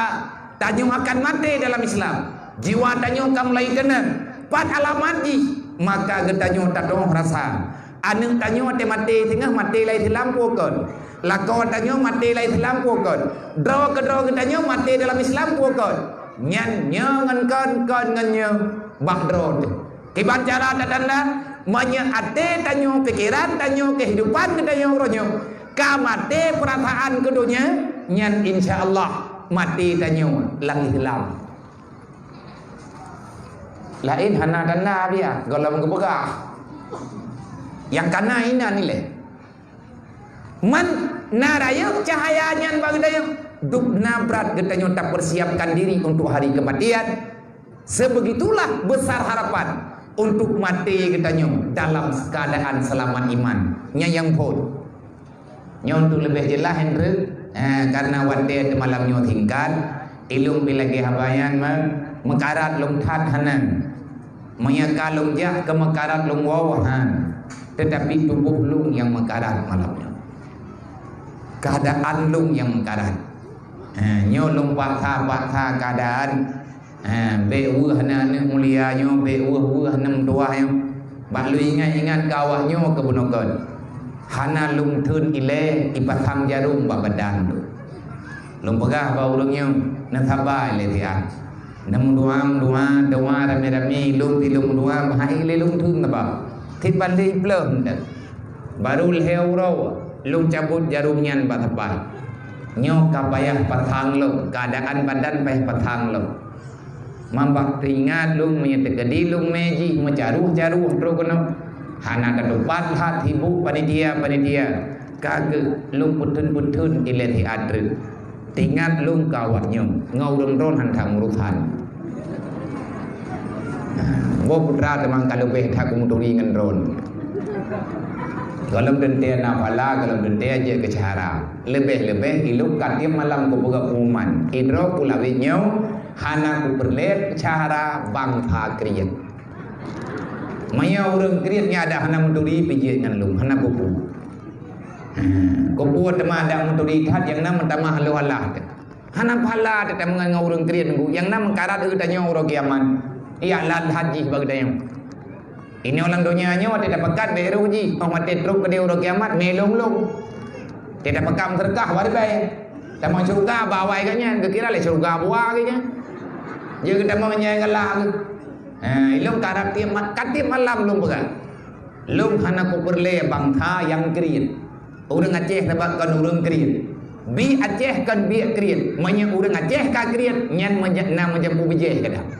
tanyoe akan maté dalam Islam, jiwa tanyoe ka mulai keunong, pat alamat jih, maka geutanyoe tatu'oh rasa. Aneuëk tanyoe watée maté singoh maté lam Islam peue kon. Lakoe tanyoe maté lam Islam peue kon. Droe keudroe geutanyoe maté dalam Islam peue kon. Nyan nyoe ngon kon, kon ngon nyoe bak droe teuh. Kiban cara tatanda, meunyoe até tanyoe, pikeran tanyoe, keuhidupan geutanyoe uroe nyoe ka maté peurasaan keu donya, nyan insya Allah maté tanyoe lam Islam. Laén hana tanda biya, gohlom geupeugah. Nyang kana inan ilée. Man na rayeuk cahaya nyan bak geutanyoe, dub na brat geutanyoe tapersiapkan diri untuk hari kematian. Sebegitulah besar harapan untuk maté geutanyoe dalam keadaan selamat iman. Nyan nyang phon. Nyoe untuk leubeh jeulaih, Hendrik, eh, karena watée teumalam nyoe singkat, ilung pih lagée haba nyan meukarat lom that hana. Meunyoe ka lôn jak keu meukarat lôn woe, han, teutapi tuboh lôn nyang meukarat malam nyoe. Keuadaan lôn nyang meukarat. Ha, nyoe lôn paksa-paksa keuadaan. Ha, bék weueh na aneuëk mulia nyoe, bék weueh-weueh na meutuwah nyoe. Bak lôn ingat-ingat keu awak nyoe keu bunoe kon. Hana lôn theun ilée ipasang jarôm bak badan lôn. Lôn peugah bak ureuëng nyoe, "Neusaba ilée siat." Neumeudoa-meudoa, doa ramé-ramé, ilôn pih lôn meudoa, bahai lé lôn theun teuba. Cit ban lé iplôh mantong. Barô lhée uroe lôn cabot jarôm nyan bak sapai. Nyoe ka payah pasang lom, keuadaan badan payah pasang lom. Mambak teuingat lôn meunyoe teukeudi lôn mé jih meucaroh-caroh trok keunoe. Hana tatupat that sibuk panitia-panitia. Ka geuh lôn peutheun-peutheun ilée siat treuk. Teuingat lôn keu awak nyoe, ngon ureuëng droen han that meurusan. Boh putra teuma ka leubeh that kumeuturi ngon droen. Gohlom teuntée na pahala, gohlom teuntée jeuet keu syedara. Leubeh-leubeh ilôn ka tieb malam kupeugah pengumuman. Sidroe kulawét nyoe hana kupeureulée syedara bansa kriet. Meunyoe ureuëng kriet nyan ada hana meuturi pih jeuet ngon lôn, hana peue-peue. Keupeue teuma adak meuturi that nyang na meutamah lôn alah teuh. Hana pahala teuh tameungon ngon ureuëng kriet nunggu nyang na meukarat geutanyoe uroe kiamat. Iya lhan that jih bak geutanyoe. Inoe lam donya nyoe watée tapakat bék roh jih, óh watée trok keudeh uroe kiamat mé lôn-lôn. Watée tapakat meuseudeukah bak ribée. Tamong syeuruga bak awai geuh nyan, geukira lé syeuruga buwa geuh nyan. Jeuet geutamong nyang galak geuh. Ha, ilôn karab tieb ma-, ka tieb malam lôn peugah. Lôn hana kupeureulée bansa nyang kriet. Ureuëng Aceh sabab kon ureuëng kriet. Biek Aceh kon biek kriet. Meunyoe ureuëng Aceh ka kriet, nyan meuja-, na meujampu bijéh kadang.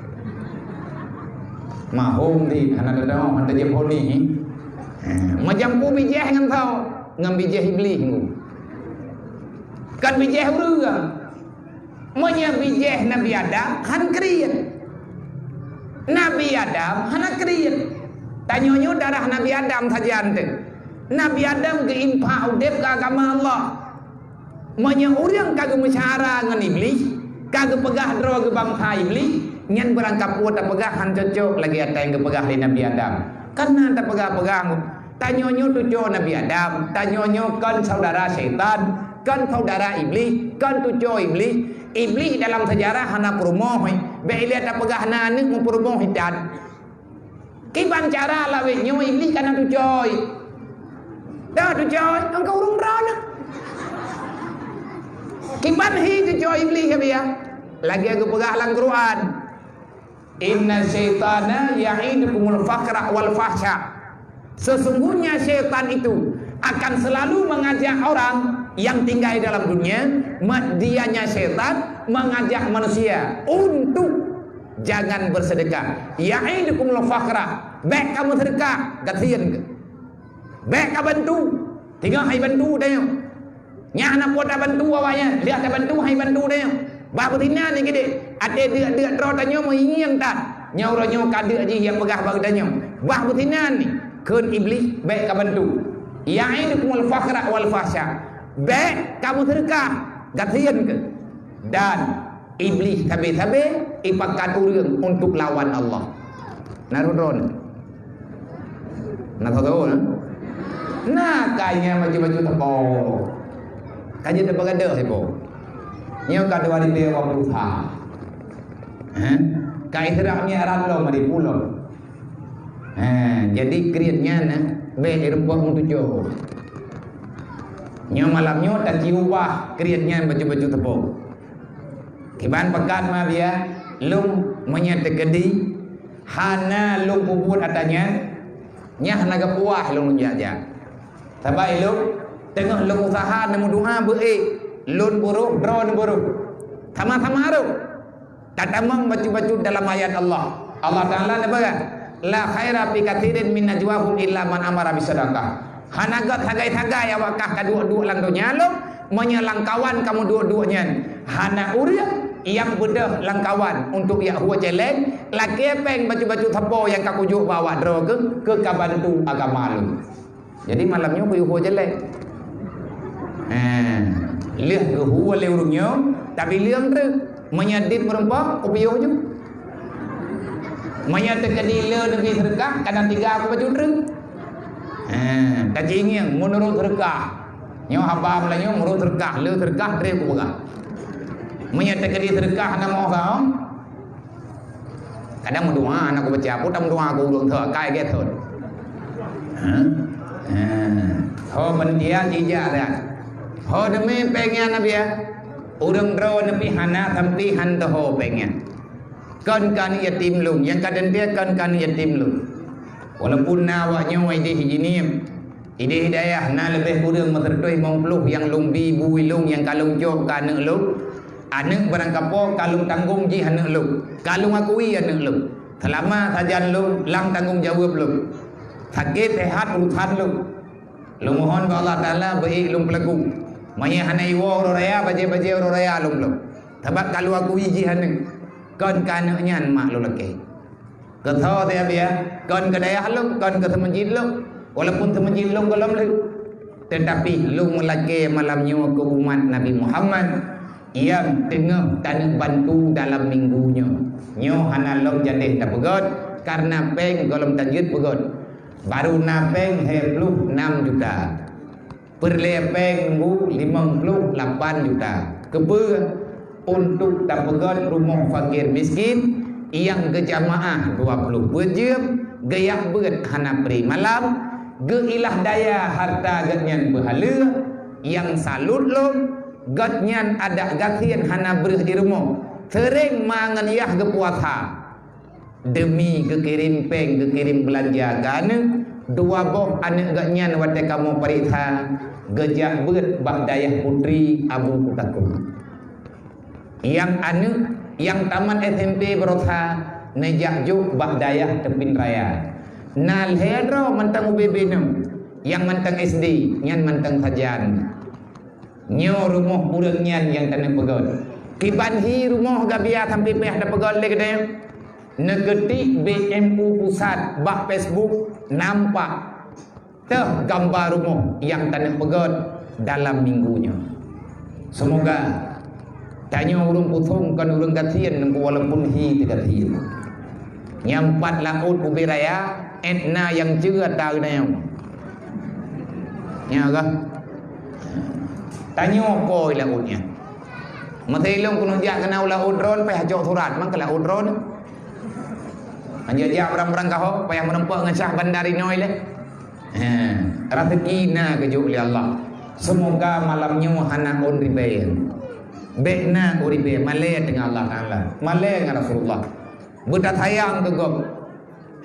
Mahom di hana teudeungoe, hana tajeuet phon ni. Eh, meujampu bijéh ngon soe? Ngon bijéh Iblih ngu. Kon bijéh ureuëng. Meunyoe bijéh Nabi Adam han kriet. Nabi Adam hana kriet. Tanyoe nyoe darah Nabi Adam sajan teuh. Nabi Adam geuinfak udeb keu agama Allah. Meunyoe ureuëng ka geumeusyara ngon Iblih, ka geupeugah droe geubansa Iblih, nyan beurangkapeue tapeugah han cocok lagée ata nyang geupeugah lé Nabi Adam. Kana tapeugah-peugah Tanyoe nyoe tucoe Nabi Adam, tanyoe nyoe kon saudara syaitan, kon saudara Iblih, kon tucoe Iblih. Iblih dalam sejarah hana peurumoh, eh. Bék ilée tapeugah na aneuëk meupeurumoh itan. Kiban cara lawét nyoe Iblih kana tucoe. Dah tucoe, engkau ureuëng droeneuh. Kiban hi tucoe Iblih, ya, biya. Lagée geupeugah lam Quran. Inna syaitana ya'idukumul faqra wal fahsya. Sesungguhnya syaitan itu akan selalu mengajak orang yang tinggal dalam dunia, ma-, dianya syaitan mengajak manusia untuk jangan bersedekah. Ya'idukumul faqra, bék kamu sedekah, gasien ke. Bék ka bantu, tinggai hai bantu tanyoe. Nyan hana peue tabantu awaknyan, liah tabantu hai bantu tanyoe. Bah beusinan ni keudeh, até deuk-deuk droe tanyoe meungieng that. Nyoe uroe nyoe ka deuk jih nyang peugah bak geutanyoe. Bah beusinan ni, kheun Iblih bék ka bantu. Ya'idukumul faqra wal fahsya. Bék kamu sedekah, gasien ke. Dan Iblih sabe-sabe ipakat ureuëng untuk lawan Allah. Na rhot droeneuh? Na rhot droeneuh? Na, ka nyan baju-baju teupo. Ka jeuet teupeugah deuh ipo. Nyoe ka dua ribu dua puluh ha. Heh? Ka Isra Mi'raj lom di pulo. Ha, jadi kriet nyan, eh, bék rumpok meutujoh. Nyoe malam nyoe taci ubah kriet nyan baju-baju teupo. Kiban peugah ma biya, lôn meunyoe teukeudi Hana lôn peubuet atra nyan, nyan hana geupuah lôn jak-jak. Sabab ilôn teungoh lôn useuha neumeudoa beu ék, lôn beuroh, droeneuh beuroh. Sama-sama rôh. Tatamong bacut-bacut dalam ayat Allah. Allah Taala neupeugah, "La khaira fi katsirin min najwahum illa man amara bisadaqah." Hana gét sagai-sagai awak kah ka duek-duek lam donya lom, meunyoe lam kawan kamoe duek-duek nyan hana ureuëng nyang beudôh lam kawan untuk jak hue céléng, lakée péng bacut-bacut sapo nyang ka kujok bak awak droe keuh, keu ka bantu agama lôn. Jadi malam nyoe kuyue hue céléng. Eh, lheueh geuhue lé ureuëng nyoe, tabileueng treuk. Meunyoe dit meurumpok, kupiôh ju. Meunyoe teukeudi le neubi seudeukah, kadang tiga kubacut treuk. Eh, tacingieng meunurot seudeukah. Nyoe haba Meulayu meunurot seudeukah, le seudeukah treuk kupeugah. Meunyoe teukeudi seudeukah hana meuoh saom, kadang meudoa, hana kubaca, peue tameudoa keu ureuëng tho, kai gét thon. Hah? Hah. Ho meuntia jijak that. Ho deumi péng nyan Nabi ya. Ureuëng droeneuh pih hana sampai han teuho péng nyan. Kon keu aneuëk yatim lôn, nyang ka teuntée kon keu aneuëk yatim lôn. Walaupun na awak nyoe idéh jinieum, idéh dayah na leubeh kureueng meuseureutoh limong ploh nyang lôn bi bui lôn nyang ka lôn cok keu aneuëk lôn, aneuëk barangkapo ka lôn tanggong jih aneuëk lôn, ka lôn akui aneuëk lôn. Seulama sajan lôn lam tanggong jaweueb lôn. Sakét seuhat urusan lôn. Lôn mohon bak Allah Taala beu ék lôn peulaku. Meunyoe hana iwoe uroe raya, bajée-bajée uroe raya lôn bloe. Sabab ka lôn akui jih aneuëk. Kon keu aneuëk nyan mak lôn lakée. Keu soe teuh Abi ya, kon keu dayah lôn, kon keu seumeujid lôn, walaupun seumeujid lôn gohlom lheueh, teutapi lôn meulakée malam nyoe keu umat Nabi Muhammad nyang teungoh taneuk bantu dalam minggu nyoe. Nyoe hana lom jadeh tapeugét, kareuna péng gohlom tajeuet peugét. Baru na péng lhée ploh nam juta. Peureulée péng nunggu limong ploh lapan juta. Keupeue? Untuk tapeugét rumoh fakir miskin nyang geujamaah dua ploh beuet jeuem, geujak beuet hana pri malam, geuilah daya hareuta geuhnyan beuhaleue, nyang salut lom, geuhnyan adak gasien hana breueh di rumoh, seuréng ma ngon yah geupuasa. Deumi geukirém péng, geukirém beulanja keu aneuëk, dua boh aneuëk geuhnyan watée kamoe pareksa geujak beuet bak dayah putri Abu Kutakung. Nyang aneuëk nyang tamat S M P baroesa neujak jok bak dayah Teupin Raya. Na lhée droe mantong ubé-bé nyoe, nyang mantong S D, nyan mantong sajan. Nyoe rumoh ureuëng nyan nyang taneuk peugét. Kiban hi rumoh Gabia sampai payah tapeugét lé geutanyoe. Neukeutik B M U pusat bak Facebook nampak teuh gamba rumoh nyang taneuk peugét dalam minggu nyoe. Seumoga tanyoe ureuëng pusong kon ureuëng gasien walaupun hi teugasien. Nyang pat laôt ubé raya, étna nyang ceue ata geutanyoe. Nya gah. Tanyoe po i laôt nyan. Meusé lôn keuneuk jak keunan u laôt droen, payah jok surat, mang keu laôt droen. Anjak jak barang-barang kaho, payah meurumpok ngon syah bandar inoe lé. He, raseuki na geujok lé Allah. Seumoga malam nyoe hana ôn ribée. Bék na ôn ribée, malée teungoh Allah Taala. Malée ngon Rasulullah. Beutasayang keu gob.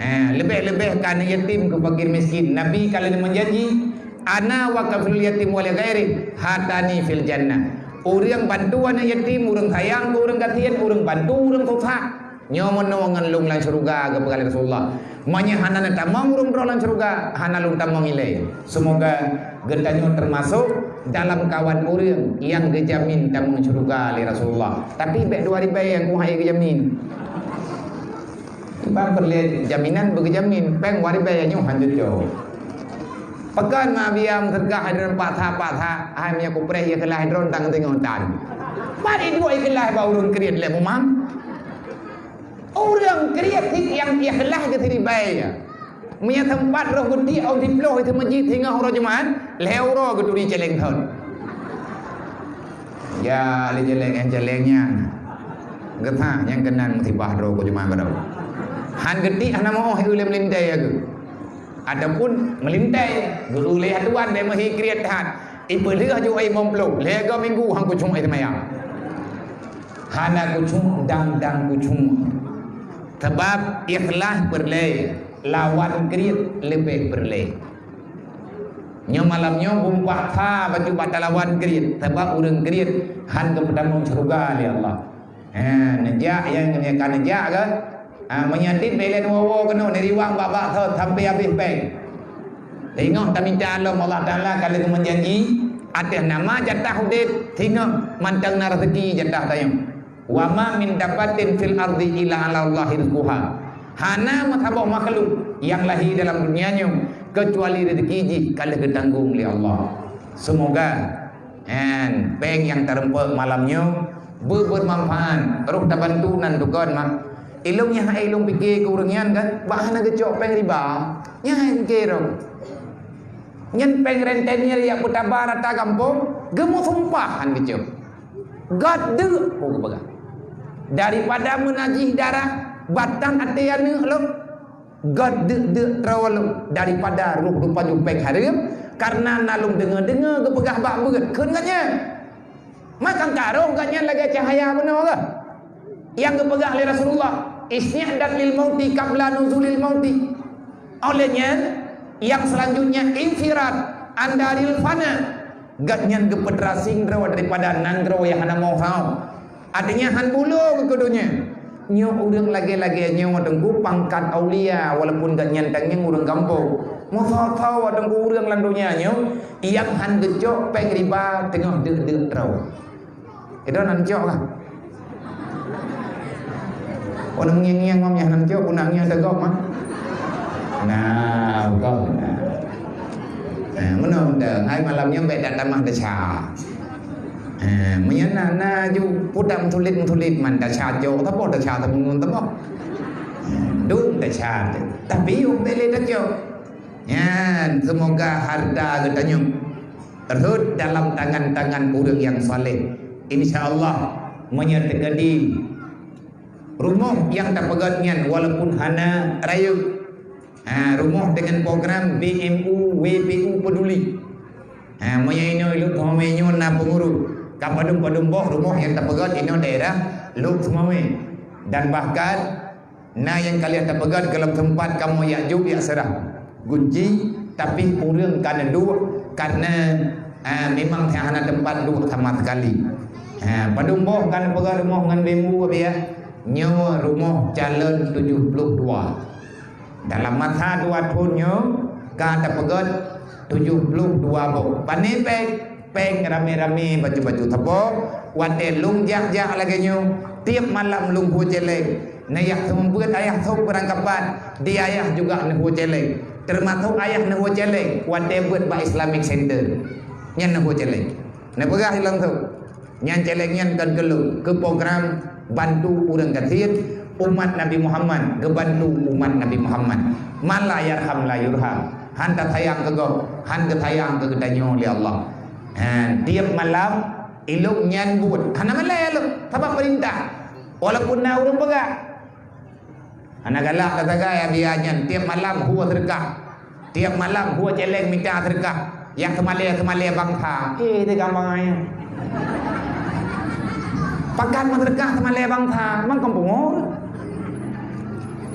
Ha, leubeh-leubeh keu aneuëk yatim, keu fakir miskin. Nabi ka lheueh meujanji, "Ana wa kafilul yatim wa li ghairi hatani fil jannah." Ureuëng bantu aneuëk yatim, ureuëng sayang keu ureuëng gasien, ureuëng bantu ureuëng susah. Nyoe meunoe ngon lôn lam syeuruga, geupeugah lé Rasulullah. Meunyoe hana neutamong ureuëng droe lam syeuruga, hana lôn tamong ilée. Seumoga geutanyoe teumasok dalam kawan ureuëng nyang geujamin tamong syeuruga lé Rasulullah. Tapi bék dua ribée nyang kuhai geujamin. Ban peureulée jaminan beugeujamin, péng dua ribée nyoe han jeuet jok. Pakon ma biang teuka hai droen paksa-paksa, hai meunyoe kupreh ié keulah droen tang teungoh tan. Pat iduek ié keulah bak ureuëng kriet lé mumang. Ureuëng kriet cit nyang ié keulah keu siribée. Meunyoe teumpat roh geuti ôn siploh itu meuji singoh uroe Jumat, lhée uroe geuturi céléng thon. Ya, lé jeleng nyan jeleng nyan. Geuh that nyang keunan musibah droe keu jeumaáh keudroe. Han geutik hana meuoh ulée meulintée geuh. Ataupun meulintée geuh ulée atuan deh meuhi kriet that. Ipeulheueh ju ai meumploh, lhée goe minggu han kucung ai teumayang. Hana kucung dang-dang kucung. Sabab ikhlas peureulée, lawan kriet leubeh peureulée. Nyoe malam nyoe beumpaksa bacut bak talawan kriet, sabab ureuëng kriet hán geupeutamong syeuruga lé Allah. Ha, neujak nyang, nyang ka neujak kan? Ha, meunyoe dit bèk lé neuwoe-woe keunoe, neuriwang bak-bak thot sampoe habéh péng. Teungoh tamita lom Allah Taala ka lheueh meujanji, ateueh nama jatah udeb, singoh mantong na raseuki jatah tanyoe. "Wa ma min dabbatin fil ardi illa 'alallahi rizquha." Hana meusaboh makhluk nyang lahé dalam dunia nyoe keucuali rezeki jih ka lheueh geutanggong lé Allah. Seumoga, en, péng nyang tareumpok malam nyoe beu-, beumanfaat, roh tabantu nan tukon mak. Ilong nyang hai ilong pike keu ureuëng nyan kan, bah hana geucok péng riba. Nyang hai pike roh. Nyan péng rentenir yak peutaba rata gampông, geumeusumpah han geucok. Gét deuk, peue geupeugah. Daripada meunajih darah, batang até aneuëk lom, gét deuk-deuk droe lom daripada roh rupa jupeng hareuem, kareuna na lôn deungoe-deungoe geupeugah bak beuet kheun geuh nyan. Maka karoh geuh nyan lagée cahya bunoe geuh. Nyang geupeugah lé Rasulullah, "Isti'dad lil mauti qabla nuzulil mauti." Oleh nyan, yang selanjutnya, infirad andaril fana. Gobnyan geupeutrasing droe daripada nanggroe nyang hana moh saho. Artinya, han bulo keu donya. Nyoe ureuëng lagée-lagée nyoe teungku pangkat aulia, walaupun gobnyan tangieng ureuëng gampông. Moh saho-saho teungku ureuëng lam donya nyoe, nyang han geucok péng riba teungoh deuk-deuk droe. Itu nan cok lah. Orang ngieng-ngieng mam nyang nan cok, pun nak ngieng tegok mah. Nah, bukan. Nah. Eh, mana dah? Hai malam nyoe bèk dak tamah desya. Eh, meunyoe na, na ju pudam sulit-sulit man desya cok, tapi desya temun temun. Eh, dum desya tu. Tapi yuk bèk lé tacok. Nyan, semoga harta geutanyoe rhot dalam tangan-tangan ureuëng nyang saleh. Insya Allah, meunyoe teukeudi rumoh nyang tapeugét nyan walaupun hana rayeuk, ha, rumoh deungon program B M U W P U peduli. Ha, meunyoe inoe Lhokseumawe nyoe na peungurus, ka padum-padum boh rumoh nyang tapeugét inoe daerah Lhokseumawe. Dan bahkan, na nyang ka lheueh tapeugét gohlom teumpat kamoe jak jok jak seurah gunci, tapi ureuëng ka neuduek kareuna, ah, memang hana teumpat duek sama sekali. Ha, padum boh ka neupeugét rumoh ngon bambu, Abiya? Nyoe rumoh calon tujoh ploh dua. Dalam masa dua thon nyoe ka tapeugét tujoh ploh dua boh. Pané péng? Péng ramé-ramé bacut-bacut sapo, watée lôn jak-jak lagée nyoe, tieb malam lôn hue céléng. Neujak seumeubeuet ayah sôk beurangkapat, di ayah juga neuhue céléng. Teumasok ayah neuhue céléng, watée beuet bak Islamic Center. Nyan neuhue céléng. Neupeugah langsông. Nyan céléng nyan kon keu lôn, keu program bantu ureuëng gasien, umat Nabi Muhammad, geubantu umat Nabi Muhammad. Man la yarham la yurham. Han tasayang keu gob, han geusayang keu geutanyoe lé Allah. Ha, tieb malam, ilong nyan buet. Hana malée lôn, sabab peurintah. Walaupun na ureuëng peugah. Hana galak tasagai Abiya nyan, tieb malam hue seudeukah. Tieb malam hue céléng mita seudeukah. Nyang seumalée-seumalée bansa. Eh, teuka bangai. Pakat meuseudeukah seumalée bansa, mang kampung ureuëng.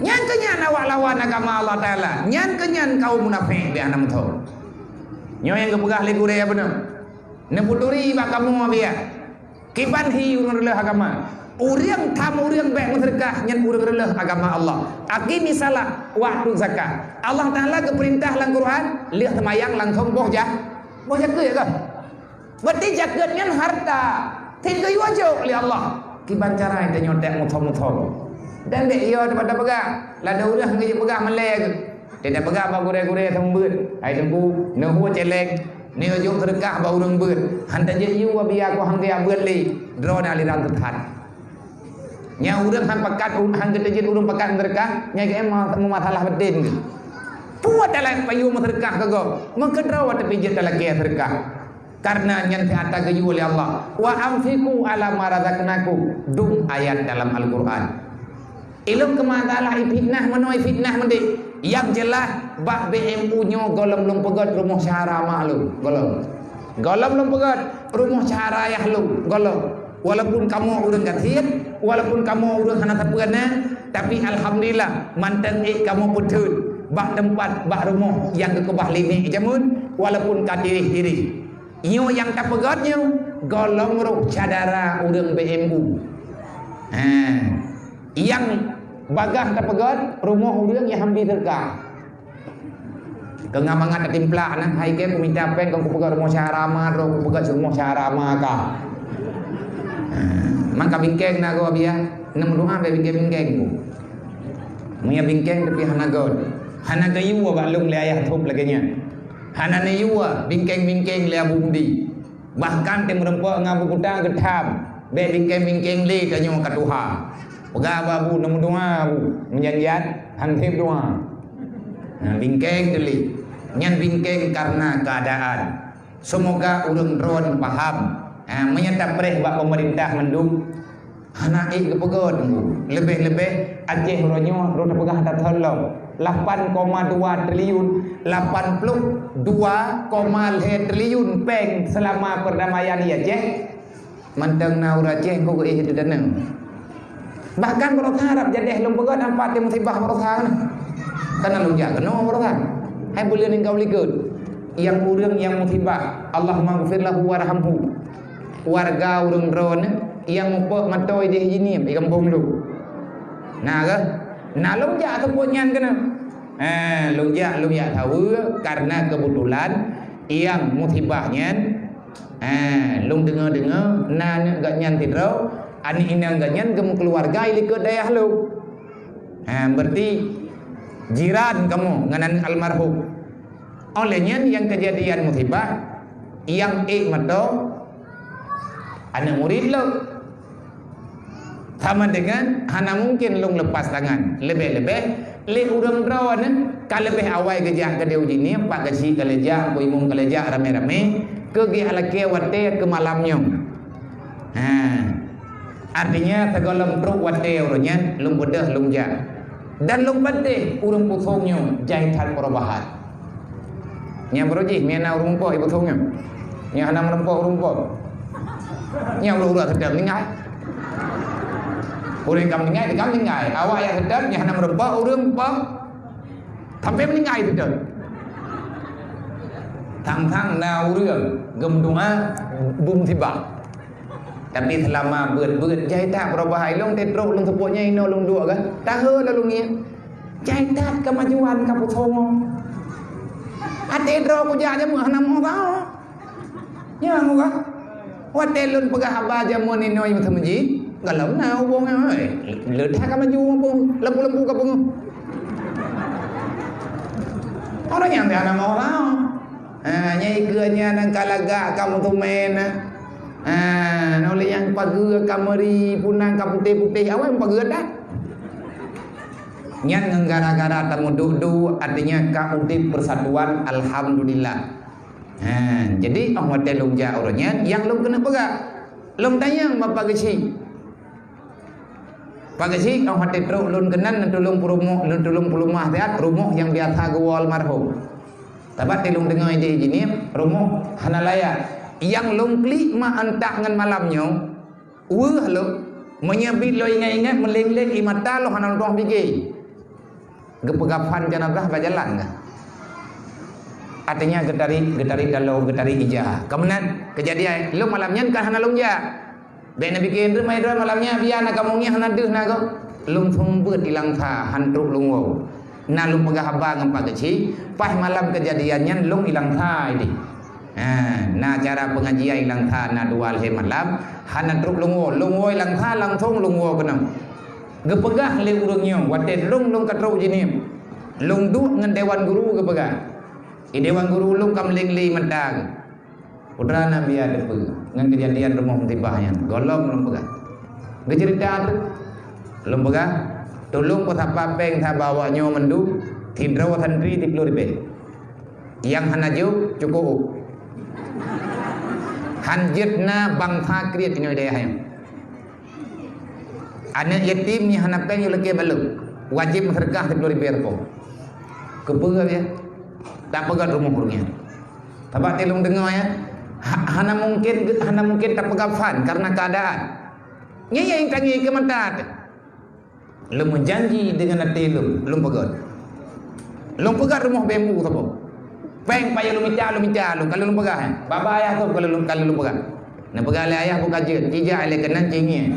Nyan keuh nyan awak lawan agama Allah Taala. Nyan keuh nyan kaum munafék di anam tho. Nyoe nyang geupeugah lé gurée beuna. Neuputuri bak kamoe Abiya. Kiban hi ureuëng reuloh agama. Ureuëng tham ureuëng bék meuseudeukah nyan ureuëng reuloh agama Allah. Aqimis shalah wa atuz zakah. Allah Taala geupeurintah lam Quran, lheueh seumayang langsông boh jak-, boh zakeuet kah? Berarti zakeuet nyan harta. Teuka yue jok lé Allah. Kiban cara tanyoe dak muthom-muthom. Dan dek yo dapat peugah. Lada ureuëng geujak peugah malée. Teuka peugah bak gurée-gurée seumeubeuet, "Hai Teungku, neuhue céléng, neujok seudeukah bak ureuëng beuet. Han tajak yue Abiya, ku han geujak beuet lé, droeneuh aliran sesat." Nyang ureuëng han pakat, han geuteujeuet ureuëng pakat seudeukah, nyang keu meumasalah baten geuh. Peue talat payoe meuseudeukah keu gob, meukeudroe watée pih jeuet talakée seudeukah. Kareuna nyan teuata geuyue lé Allah, "Wa anfiqu ala ma razaqnakum," dum ayat dalam Al-Quran. Ilong keu masalah ifitnah meunoe ifitnah meudeh. Nyang jeulaih bak B M U nyoe gohlom lôn peugét rumoh syara mak lôn, gohlom. Gohlom lôn peugét rumoh syara ayah lôn, gohlom. Walaupun kamoe ureuëng gasien, walaupun kamoe ureuëng hana sapeue na, tapi alhamdulillah mantong ék kamoe peutheun bak teumpat, bak rumoh nyang geukeubah lé nèk jameun, walaupun ka tireh-tireh. Nyoe nyang tapeugét nyoe golom roh syedara ureuëng B M U. Ha. Nyang bagaih tapeugét rumoh ureuëng nyang habéh teuka. Keu ngon mangat tatimplak na, hai kèe kumita péng kon kupeugét rumoh syedara ma, droe kupeugét rumoh syedara ma ka. Ha. Maka bingkeng na goe biya, neumeudoa bèk bingkeng-bingkeng ku. Meunyo bingkeng tapi hana göt. Hana geuyue bak lôn lé ayah thôb lagèe nyan. Hana neuyue bingkeng-bingkeng lé Abu Mudi. Bahkan teumeureumpok ngon Abu Kuta geutham, bèk bingkeng-bingkeng lé tanyoe ka tuha. Peugah bak Abu, neumeudoa Abu, meunyan-nyan han sép doa. Nah, bingkeng teuh lé. Nyan bingkeng karena keadaan. Semoga ureuëng droen paham. Ha, meunyo tapreh bak pemerintah mandum, hana ék geupeugét teungku. Leubeh-leubeh Aceh uroe nyoe rot peugah that lom. Lapan koma dua triliun, lapan puluh dua koma lhèe triliun péng selama perdamaian di Aceh. Mantong na ureuëng Aceh kok geuéh teudeuneueng. Bahkan baroesa rab jadeh lôn peugét ampat di musibah baroesa na. Kana lôn jak keunoe baroesa. Hai buleuen ninggai likot. Nyang ureuëng nyang musibah, Allahumma ghfir lahu warhamhu. Warga ureuëng droeneuh nyang mupok mantong ideh jinim di gampông lôn. Na keuh? Na lôn jak teupot nyan keunoe. Eh, lôn jak, lôn jak saweue karena kebetulan nyang musibah nyan, eh, lôn deungoe-deungoe na aneuk gobnyan sidroe, aneuk inong gobnyan geumeukeuluwarga i likot dayah lôn. Eh, berarti jiran kamoe ngon aneuk almarhum. Óh lheueh nyan nyang keujadian musibah, nyang ék mantong aneuk murit lôn. Sama dengan hana mungkin lôn lepas tangan. Leubeh-leubeh lé ureuëng droeneuh ka leubeh awai geujak keudéh u jinim, Pak Geuchik ka lheueh jak, Pak Imum ka lheueh jak, ramé-ramé keu geujak lakèe watèe keu malam nyoe. Ha. Artinya sigohlom trok watèe uroe nyan lôn beudôh lôn jak. Dan lôn patéh ureuëng Pusong nyoe jai that perubahan. Nyang baroe jih, meunyo na ureuëng Po i Pusong nyoe. Nyang hana meureumpok ureuëng Po. Nyang ureuëng-ureuëng seutôt ninggai. Ureuëng ka meuninggai, ka meuninggai. Awak nyang seutôt nyang hana meureumpok ureuëng Po. Sampai meuninggai seutôt. Thang-thang na ureuëng geumeudoa beumusibah. Tapi seulama beuet-beuet jai that beurubah hai lôn, teutrok lôn seupôt nyan inoe lôn duek gah. Tahe lalu ngieng. Jai that keumajuan ka peucongong. Até droe kujak jameun hana meuoh gaoh. Nyang gah. Watèe lôn peugah haba jameun inoe meuteumeuji, galom na hubong nyan, eh, le that ka maju hubong, lampu-lampu ka peungeuh. Orang nyang hana meuoh gaoh. Ha, nyang ikeue nyan ka lagak ka meuteumèe na. Ha, nyoe lé nyang pageue ka meuri punang ka putéh-putéh awai pageue that. Nyan ngon gara-gara tameuduek-duek, artinya ka udép persatuan, alhamdulillah. Ha, jadi óh watèe lôn jak uroe nyan, nyang lôn keuneuk peugah. Lôn tanyong bak Pak Geuchik. Pak Geuchik, óh watèe trok lôn keunan, neutulông peurumoh, neutulông peuleumah siat rumoh nyang biasa geuwoe almarhum. Sabab teuh lôn deungoe ideh jinim, rumoh hana layak. Nyang lôn klik mak antak ngon malam nyoe, weueh lôn. Meunyo bit lôn ingat-ingat, meuléng-léng ie mata lôn hana lôn tueng pike. Geupeugah phan janazah bak jalan gah. Artinya geutarék, geutarék daloe, geutarék ija. Ka meunan keujadian, lôn malam nyan ka hana lôn jak. Bèk neupike, "Treuk, mai droe malam nyan, biya na kamoe ngieng hana deuh na gob." Lôn seumeubeuet i Langsa, han trok lôn woe. Na lôn peugah haba ngon Pak Geuchik, paih malam keujadian nyan lôn i Langsa ideh. Ha, na acara pengajian i Langsa na dua lhèe malam, hana trok lôn woe. Lôn woe i Langsa langsông lôn woe keunoe. Geupeugah lé ureuëng nyoe, watèe lôn, lôn ka trok jinim. Lôn duek ngon dewan guru geupeugah. Di dewan guru lôn ka meuléng-léng mata geuh. Putra Nabi Adam ngon keujadian rumoh musibah nyan, gohlom lôn peugah. Geuceurita teuk, lôn peugah, tulông peusapa péng sabe awak nyoe mandum, sidroe santri siplôh ribèe. Nyang hana jok, cukôp. Han jeuet na bansa kriet inoe dayah nyoe. Aneuk yatim nyang hana péng yue lakèe bak lôn, wajéb meuseudeukah siplôh ribèe rukôh. Keupeue ya? Tapeugah rumoh ureuëng nyan. Sabab teuh lôn deungoe ya, Ha-, hana mungkin, hana mungkin tapeugah fan karena keadaan. Nyan nyang tangieng keu mata teuh. Lôn meujanji deungon até lôn, lôn peugah. Lôn peugah rumoh bambu saboh. Péng payah lôn mita, lôn mita lôn, ka lôn peugah, eh. Bak ayah teuh ka lôn, ka lôn peugah. Neupeugah lé ayah buka jeuet, ijak lé keunan cinggie.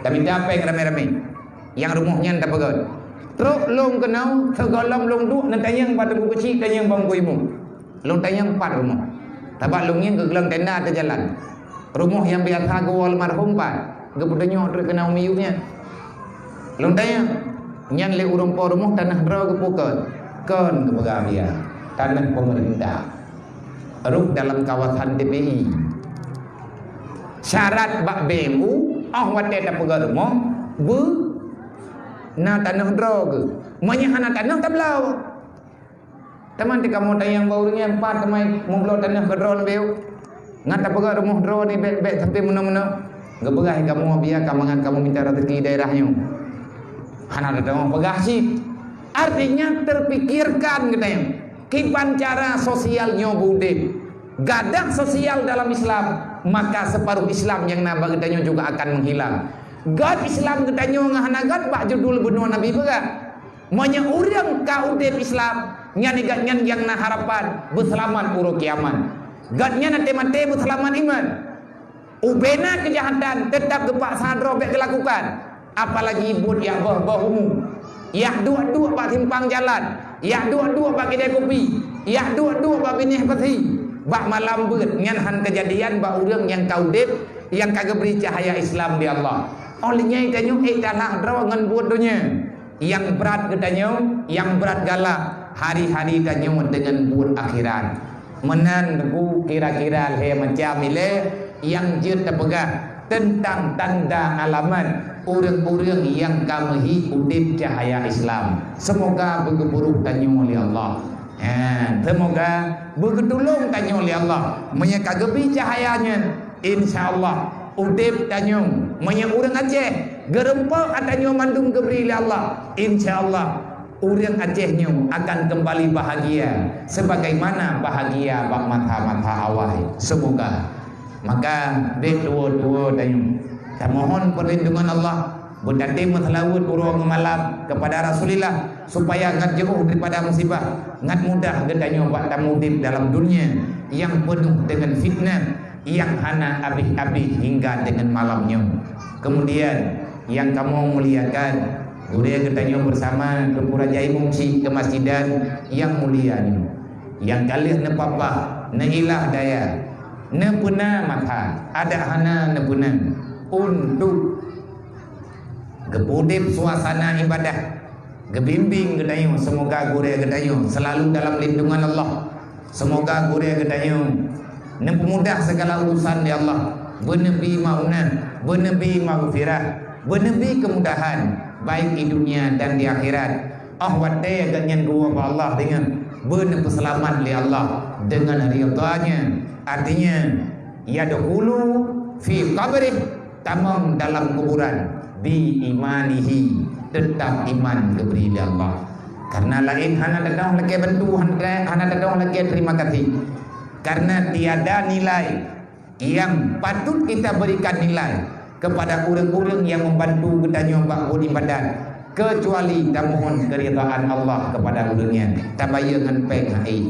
Tamita péng ramé-ramé. Nyang rumoh nyan tapeugah. Trok lôn keunoe, sigohlom lôn duek, neutanyong bak Teungku Keuchik, tanyong bak Teungku Imum. Lôn tanyong pat rumoh. Sabab lôn ngieng keu glöng tenda ateueh jalan. Rumoh nyang biasa geuwoe almarhum pat, geupeutunyok treuk keunan u miyueb nyan. Lôn tanyong, nyan lé ureueng po rumoh tanoh droe geupeu kon? Kon, geupeugah biya, tanoh pemerintah. Rot dalam kawasan T P I. Syarat bak B M U, óh watèe tapeugah rumoh, beu na tanoh droe geuh. Meunyo hana tanoh, tabloe. Teuma teuka kamoe tanyong bak ureueng nyan, pat teuma meubloe tanoh keu droeneuh beu? Ngat tapeugah rumoh droeneuh bèk, bèk sampai meunoe-meunoe. Geupeugah kamoe biya ka mangat kamoe mita raseuki daerah nyoe. Hana teudeungoe peugah cit. Artinya terpikirkan geutanyoe. Kiban cara sosial nyoe beudeb. Gadah sosial dalam Islam, maka separuh Islam nyang na bak geutanyoe juga akan menghilang. Göt Islam geutanyoe ngon hana göt bak judul bunoe Nabi peugah. Meunyoe ureueng ka udeb Islam, nyan igat nyan nyang na harapan beuseulamat uroe kiamat. Gobnyan até maté beuseulamat iman. Ubena keujahatan teutap geupaksa droe bèk geulakukan, apalagi buet nyang boh-boh umu. Nyang duek-duek bak simpang jalan, nyang duek-duek bak keude kupi, nyang duek-duek bak binéh peusi. Bak malam beuet nyan han keujadian bak ureueng nyang ka udeb, nyang ka geubri cahya Islam lé Allah. Óh lheueh nyan tanyoe ék talah droe ngon buet donya. Nyang brat geutanyoe, nyang brat galak, hari-hari tanyoe deungon buet akhirat. Meunan teungku kira-kira lhèe macam ilèe nyang jeuet tapeugah teuntang tanda alamat ureueng-ureueng nyang ka meuhi udeb cahya Islam. Seumoga beugeupuruh tanyoe lé Allah. Ha, seumoga beugeutulông tanyoe lé Allah. Meunyoe ka geubri cahya nyan, insya Allah, udeb tanyoe, meunyoe ureueng Aceh geurumpok ata nyoe mandum geubri lé Allah, insya Allah, ureueng Aceh nyoe akan keumbali bahagia sebagaimana bahagia bak masa-masa awai. Seumoga. Maka, bèk tuwo-tuwo tanyoe tamohon peurlindungan Allah, beutatem meuseulaweuet uroe ngon malam keupada Rasulillah, supaya ngat jiôh daripada musibah, ngat mudah geutanyoe bak tameudeb dalam dunia nyang peunoh deungon fitnah nyang hana abéh-abéh hingga deungon malam nyoe. Keumudian, nyang kamoe muliakan, gurèe geutanyoe beusama Teungku Raja Imum Syik Keumasjidan nyang mulia nyoe, nyang ka lheueh neupapah, neuilah daya, neupeuna mata, adak hana neupeuna untuk geupeudeb suasana ibadah, geubimbéng geutanyoe, seumoga gurèe geutanyoe seulalu dalam lindungan Allah. Seumoga gurèe geutanyoe neupeumudah segala urusan lé Allah, beuneubi maunah, beuneubi maghfirah, beuneubi keumudahan, baik di dunia dan di akhirat. Óh watèe geuhnyan geuwoe bak Allah deungon beuneupeuseulamat lé Allah deungon ridha-Nya. Artinya, yadkhulu fi qabrih, tamong dalam kuburan, bi imanihi, teutap iman geubri lé Allah. Karena laén hana teudoh lakèe bantu, hana, hana teudoh lakèe terima kasih. Karena tiada nilai yang patut kita berikan nilai kepada ureueng-ureueng nyang membantu geutanyoe bak buet ibadat, kecuali tamohon keuridaan Allah kepada ureueng nyan. Tabayeue ngon péng hai.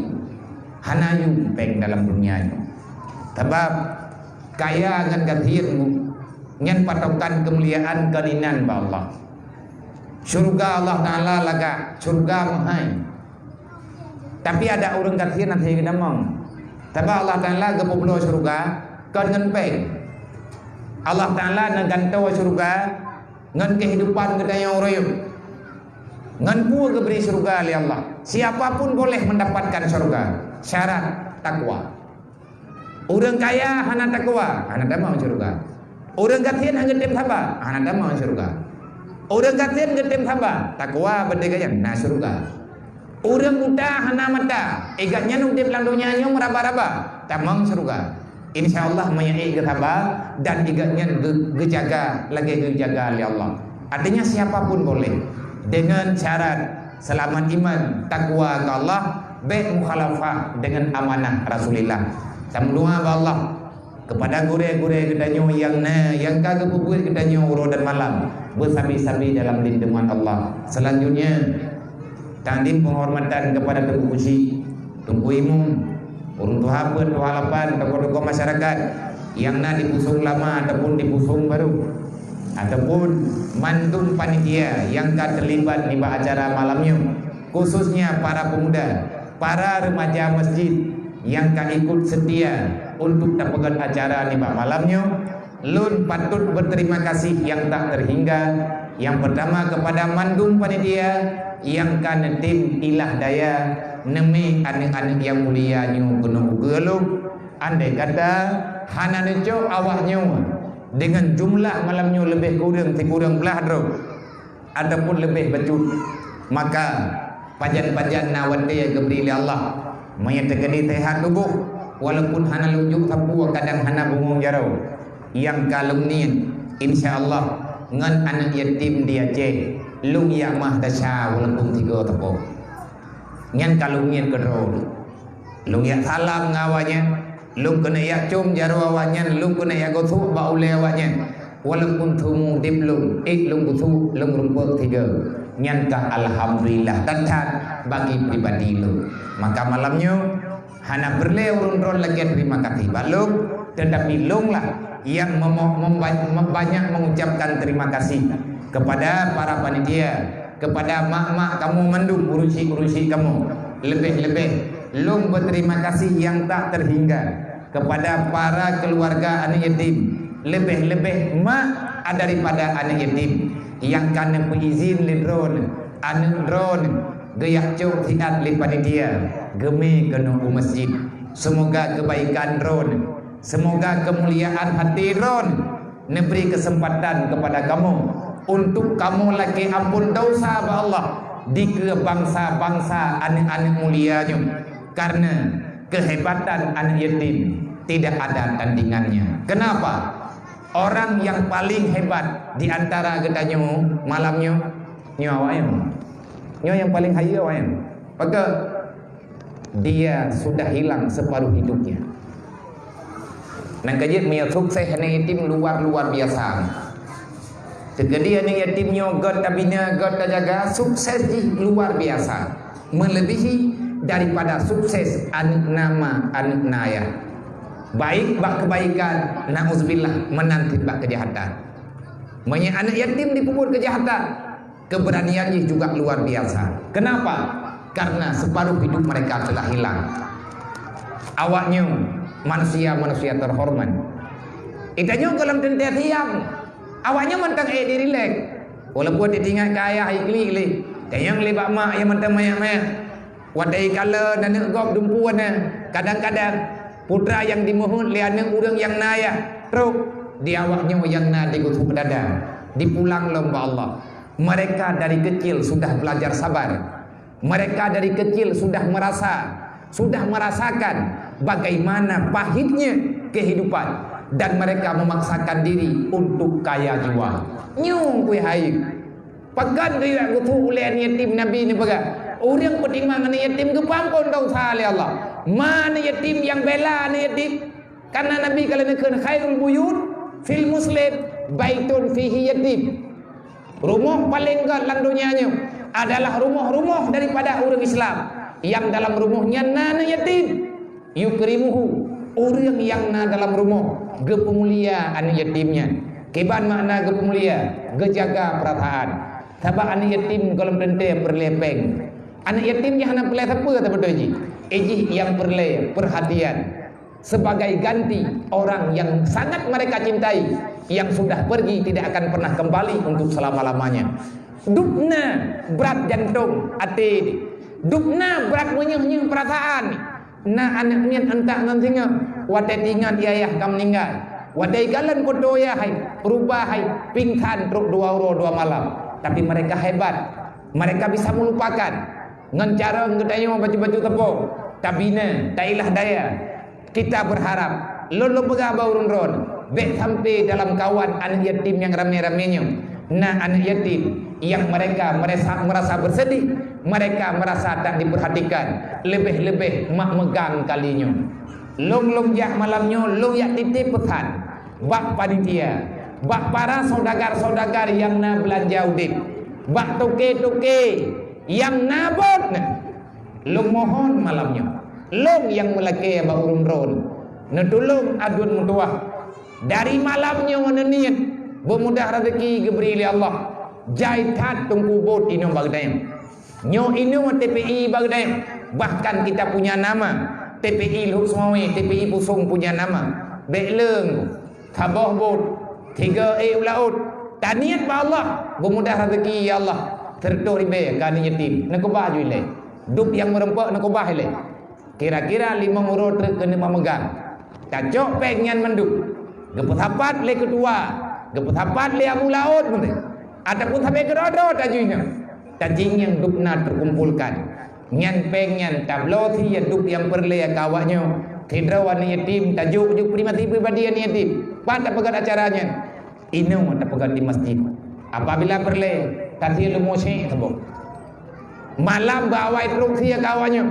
Hana yum péng dalam dunia nyoe. Sabab kaya ngon gasien nyan patokan keumuliaan keunan bak Allah. Syeuruga Allah Taala lagak, syeuruga meuhai. Tapi adak ureueng gasien hana geutamong. Sabab Allah Taala geupeubloe syeuruga kon ngon péng. Allah Taala neugantoe syeuruga ngon keuhidupan geutanyoe uroe nyoe. Ngon peue geubri syeuruga lé Allah? Siapa pun boleh mendapatkan syeuruga. Syarat takwa. Ureueng kaya hana takwa, hana tamong syeuruga. Ureueng gasien hana geutem saba, hana tamong syeuruga. Ureueng gasien geutem saba, takwa beutôi gaya, na syeuruga. Ureueng buta hana mata, igat nyan udeb lam donya nyoe meuraba-raba, tamong syeuruga. Insya Allah, meunyoe ék geusaba dan igat nyan geu-, geujaga lagèe geujaga lé Allah. Artinya, siapa pun boleh, dengan syarat seulamat iman, takwa keu Allah, bèk mukhalafah deungon amanah Rasulillah. Tameudoa bak Allah kepada gurée-gurée geutanyoe nyang na, nyang ka geupeubeuet geutanyoe uroe dan malam, beusabe-sabe dalam lindungan Allah. Selanjutnya, takdim penghormatan kepada Teungku Kuchik, Teungku Imum, ureuëng tuha peuet, tuha lapan, tokoh-tokoh masyarakat nyang na di Pusong Lama ataupun di Pusong Barô, ataupun mandum panitia nyang ka teulibat nibak acara malam nyoe, khususnya para pemuda, para remaja masjid nyang ka ikut setia untuk tapeugét acara nibak malam nyoe. Lôn patut beuterima kasih nyang tak terhingga, nyang pertama kepada mandum panitia nyang ka neutem ilah daya neumé aneuëk-aneuëk nyang mulia nyoe keunoe ukeue lôn. Andai kata hana neucok awak nyoe deungon jumlah malam nyoe leubeh kureueng sikureueng blaih droe, ataupun leubeh bacut, maka pajan-pajan na watée geubri lé Allah. Meunyoe teukeudi seuhat tuboh, walaupun hana lôn jok sapeue, kadang hana bungong jaroe, nyang ka lôn niet, insya Allah, ngon aneuëk yatim di Aceh, lôn jak meuah desya walaupun tiga teupo. Nyan ka lôn niet keudroe. Lôn jak salam ngon awaknyan, lôn keuneuk jak com jaroe awaknyan, lôn keuneuk jak gosok bak ulée awaknyan. Walaupun seumeu udeb lôn, ék lôn gosok, lôn rumpok tiga. Nyan ka alhamdulillah that-that bagi pribadi lôn. Maka malam nyoe hana peureulée ureuëng droen lagée terima kasih bak lôn, tetapi lôn lah nyang memo-, memba-, membanyak mengucapkan terima kasih kepada para panitia, kepada mak-mak kamoe mandum, urusi-urusi kamoe. Leubeh-leubeh lôn beuterima kasih nyang tak terhingga kepada para keluarga aneuëk yatim, leubeh-leubeh mak daripada aneuëk yatim nyang ka neupeuizin lé droen aneuëk droen geujak cok siat lé panitia geumé keunoe u masjid. Seumoga keubaikan droen, seumoga keumuliaan até droen neubri keuseumpatan keupada kamoe untuk kamoe lakée amphon desya bak Allah dikeue bansa-bansa aneuëk-aneuëk mulia nyoe. Karena kehebatan aneuëk yatim tidak ada tandingannya. Kenapa? Orang yang paling hebat di antara geutanyoe malam nyoe, nyoe awaknyan. Nyoe nyang paling hayeue awaknyan. Pakon? Dia sudah hilang separuh hidupnya. Nang ka jeuet meunyoe sukses aneuëk yatim luar-luar biasa. Teukeudi aneuëk yatim nyoe gét tabina, gét tajaga, sukses jih luar biasa, meuleubèhi daripada sukses aneuëk na ma, aneuëk na yah. Baik bak keubaikan, nauzubillah, meunan cit bak keujahatan. Meunyoe aneuëk yatim jipeubuet keujahatan, keberanian jih juga luar biasa. Kenapa? Karena separuh hidup mereka telah hilang. Awaknyoe manusia-manusia terhormat. Geutanyoe gohlom teuntée siang, awaknyoe mantong ék dirilek. Walaupun teuingat keu ayah iklik lé, tanyong lé bak mak nyang mantong manyak-manyak. Watée kala aneuëk gob dumpeue na, kadang-kadang putra nyang jimeuheuet lé aneuëk ureuëng nyang na yah trok di awaknyoe nyang na di geutuek dada, dipulang lom bak Allah. Mereka dari kecil sudah belajar sabar. Mereka dari kecil sudah merasa, sudah merasakan bagaimana pahitnya kehidupan dan mereka memaksakan diri untuk kaya jua. Nyoe kui hai. Pakon geuyue geutuek ulée aneuëk yatim Nabi neupeugah, ureuëng peutimang aneuëk yatim geupeuampon desya lé Allah. Ma aneuëk yatim nyang bela aneuëk yatim? Karena Nabi ka lheueh neukheun, "Khairul buyut fil muslim baitun fihi yatim." Rumoh paleng gét lam donya nyoe adalah rumoh-rumoh daripada ureuëng Islam nyang dalam rumoh nyan na aneuëk yatim. Yukrimuhu, ureuëng nyang na dalam rumoh geupeumulia aneuëk yatim nyan. Kiban makna geupeumulia? Geujaga peurasaan. Sabab aneuëk yatim gohlom teuntée peureulée péng. Aneuëk yatim nyan hana peureulée sapeue sabeutôi jih. Jih nyang peureulée peurhatian. Sebagai ganti orang yang sangat mereka cintai yang sudah pergi tidak akan pernah kembali untuk selama-lamanya. Dubna brat jantong até, dubna brat meunyoh-nyoh peurasaan. Na aneuëk miet antak ngon singoh, watée teuingat ayah ka meuninggai, watée kalon foto ayah hai, peurubah hai, pingsan trok dua uroe dua malam. Tapi mereka hebat, mereka bisa meulupakan. Ngon carông geutanyoe bacut-bacut teupông, tabina, tailah daya. Kita berharap, lôn lôn peugah bak ureuëng droen, bék sampai dalam kawan aneuëk yatim nyang ramé-ramé nyoe na aneuëk yatim nyang mereka merasa, merasa bersedih, mereka merasa tak diperhatikan, leubeh-leubeh mak meugang kali nyoe. Lôn, lôn jak malam nyoe, lôn jak titip peusan bak panitia, bak para saudagar-saudagar nyang na beulanja udeb, bak toke-toke nyang na bot na. Lôn mohon malam nyoe, lôn nyang meulakée bak ureuëng droen, neutulông aduen meutuwah. Dari malam nyoe neuneuk beumudah rezeki geubri lé Allah. Jai that Teungku Bot inoe bak geutanyoe. Nyoe inoe T P I bak geutanyoe. Bahkan kita punya nama, T P I Lhok Seumawé, T P I Pusong punya nama. Bék leueng, saboh bot, tiga ék u laôt. Taniet bak Allah, beumudah rezeki ya Allah. Seureutôh ribée keu aneuk yatim, neukeubah ju ilée. Dub nyang meureumpok neukeubah ilée. Kira-kira limong uroe treuk keuneuk memegang. Tacok péng nyan mandum. Geupeusapat lé keutua, geupeusapat lé abu laôt meunan. Ataupun sabe keudroe-droe tajui nyan. Tajih nyang dub na teukumpolkan. Nyan péng nyan tabloe sie dub nyang peureulée keu awaknyoe. Sidroe aneuk yatim tajok ju pribadi-pribadi aneuk yatim. Pat tapeugét acara nyan. Inoe tapeugét di masjid. Apabila peureulée, tasie leumo syek saboh. Malam beuawai trok sie keu awaknyoe.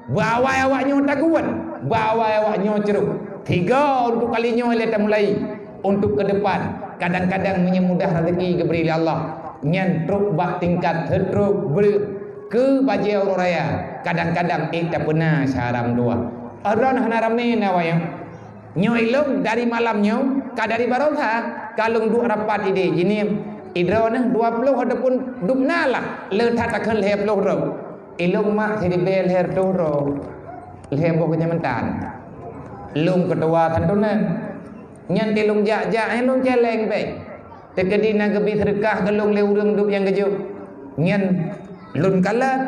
Beuawai awaknyoe taguan, beuawai awaknyoe crok. Tiga untuk kali nyoe ilée tamulai. Untuk ke depan, kadang-kadang meunyoe mudah rezeki geubri lé Allah, nyan trok bak tingkat seutrok breueh keu bajée uroe raya, kadang-kadang ék tapeuna syara meutuwah. Droeneuh hana ramé na awaknyoe. Nyoe ilông dari malam nyoe ka dari baroesa, ka lông duek rapat idéh jinih, idroeneuh dua ploh ataupun dub na lah, le that takheun lhée ploh droe. Ilông mak siribée lhée reutôh droe, lhée boh keunyameutan. Lông keutua santunan. Nyan tilông jak-jak, eh, lông celeng bék. Teukeudi na geubri seudeukah keu lông lé ureuëng dub nyang geujok. Nyan lôn kalon,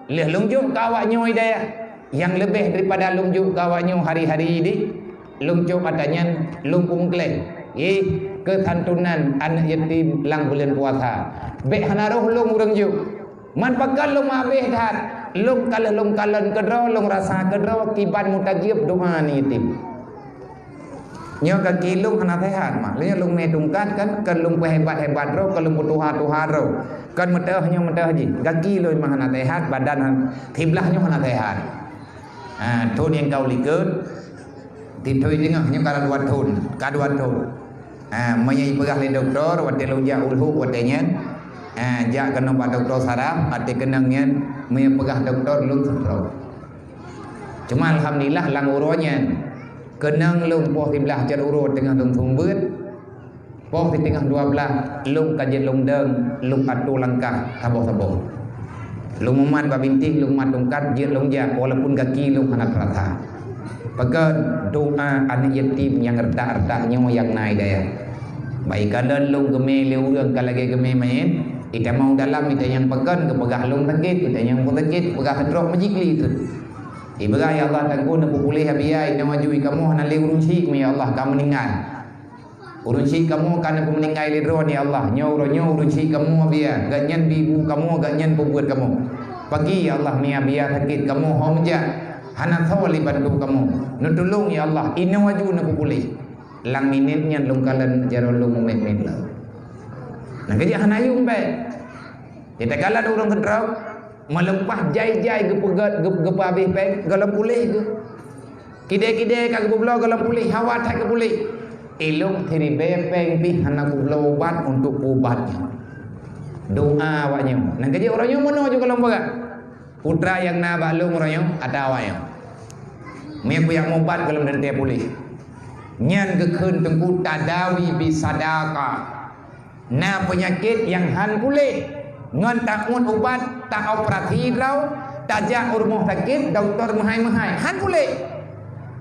lheueh lông jok keu awaknyoe hidayah. Nyang leubeh daripada lông jok keu awaknyoe hari-hari dih, lông cok ata nyan lông peumeukleh. Yeh, keu santunan aneuk yatim lam buleuen puasa. Bék hana roh lông ureuëng jok. Man pakon lông habéh that, lông ka lheueh lông kalon keudroe, lông rasa keudroe kiban mustajab doa aneuk yatim. Nyoe gaki lông hana sehat, mak. Lheueh nyoe lông mé tungkat kan, kan lông peuhebat-hebat droe, kan lông peutuha-tuha droe. Kan meuteuh nyoe meuteuh jih. Gaki lông memang hana sehat, badan han-, siblah nyoe hana sehat. Ha, thon nyang ka u likot, di thon teungoh nyoe ka dua thon, ka dua thon. Ha, meunyoe jipeugah lé dokto, watée lôn jak u Lhok watée nyan, ha, jak keunoe bak dokto saraf, watée keunong nyan, meunyoe peugah dokto lôn stroke. Cuma alhamdulillah lam uroe nyan, keunong lôn poh siblaih cot uroe teungoh lôn seumeubeuet, poh siteungoh dua blaih lôn ka jeuet lôn dong, lôn atoe langkah saboh-saboh. Lôn mumat bak bintéh, lôn mat tungkat, jeuet lôn jak, walaupun gaki lôn hana teurasa. Pakon doa aneuk yatim nyang retak-retak nyoe nyang na hidayah. Bak ikalon lôn geumé lé ureuëng ka lagée geumé manyét, itamong dalam ita nyang pakon geupeugah lôn sakét, ita nyang pun sakét, peugah stroke meujiklé teuk. Ipeugah, "Ya Allah, Teungku neupeupuléh Abiya, inoe aju kamoe hana lé ureuëng syiek, ya Allah, ka meuninggai." Ureuëng syiek kamoe ka neupeumeuninggai lé droe, ya Allah. Nyoe uroe nyoe ureuëng syiek kamoe Abiya, gobnyan bi bu kamoe, gobnyan peubuet kamoe. Pagi, ya Allah, mi Abiya sakét, kamoe ho meujak, hana soe lé bantu kamoe. Neutulông, ya Allah, inoe aju neupeupuléh. Lam minét nyan lôn kalon jaroe lôn mumet-met lom. Nah, keujak hana yuem bék. Jadi, takalon ureuëng keudroe, meuleupah jai-jai geupeugét, geu-, geupeuhabéh péng, gohlom puléh geuh. Kidée-kidée ka geupeubloe gohlom puléh, hawa that geupuléh. Ilông siribée péng pih hana kubloe ubat untuk peuubat nyan. Doa awaknyoe. Nang keujeuet uroe nyoe meunoe ju gohlom peugah. Putra nyang na bak lông uroe nyoe, ata awaknyoe. Meunyoe kujak mubat gohlom teuntée puléh. Nyan geukheun Teungku tadawi bisadaqah. Na peunyakét nyang han puléh, ngon taôt ubat, taoperasi droe, tajak u rumoh sakét, dokto meuhai-meuhai, han puléh.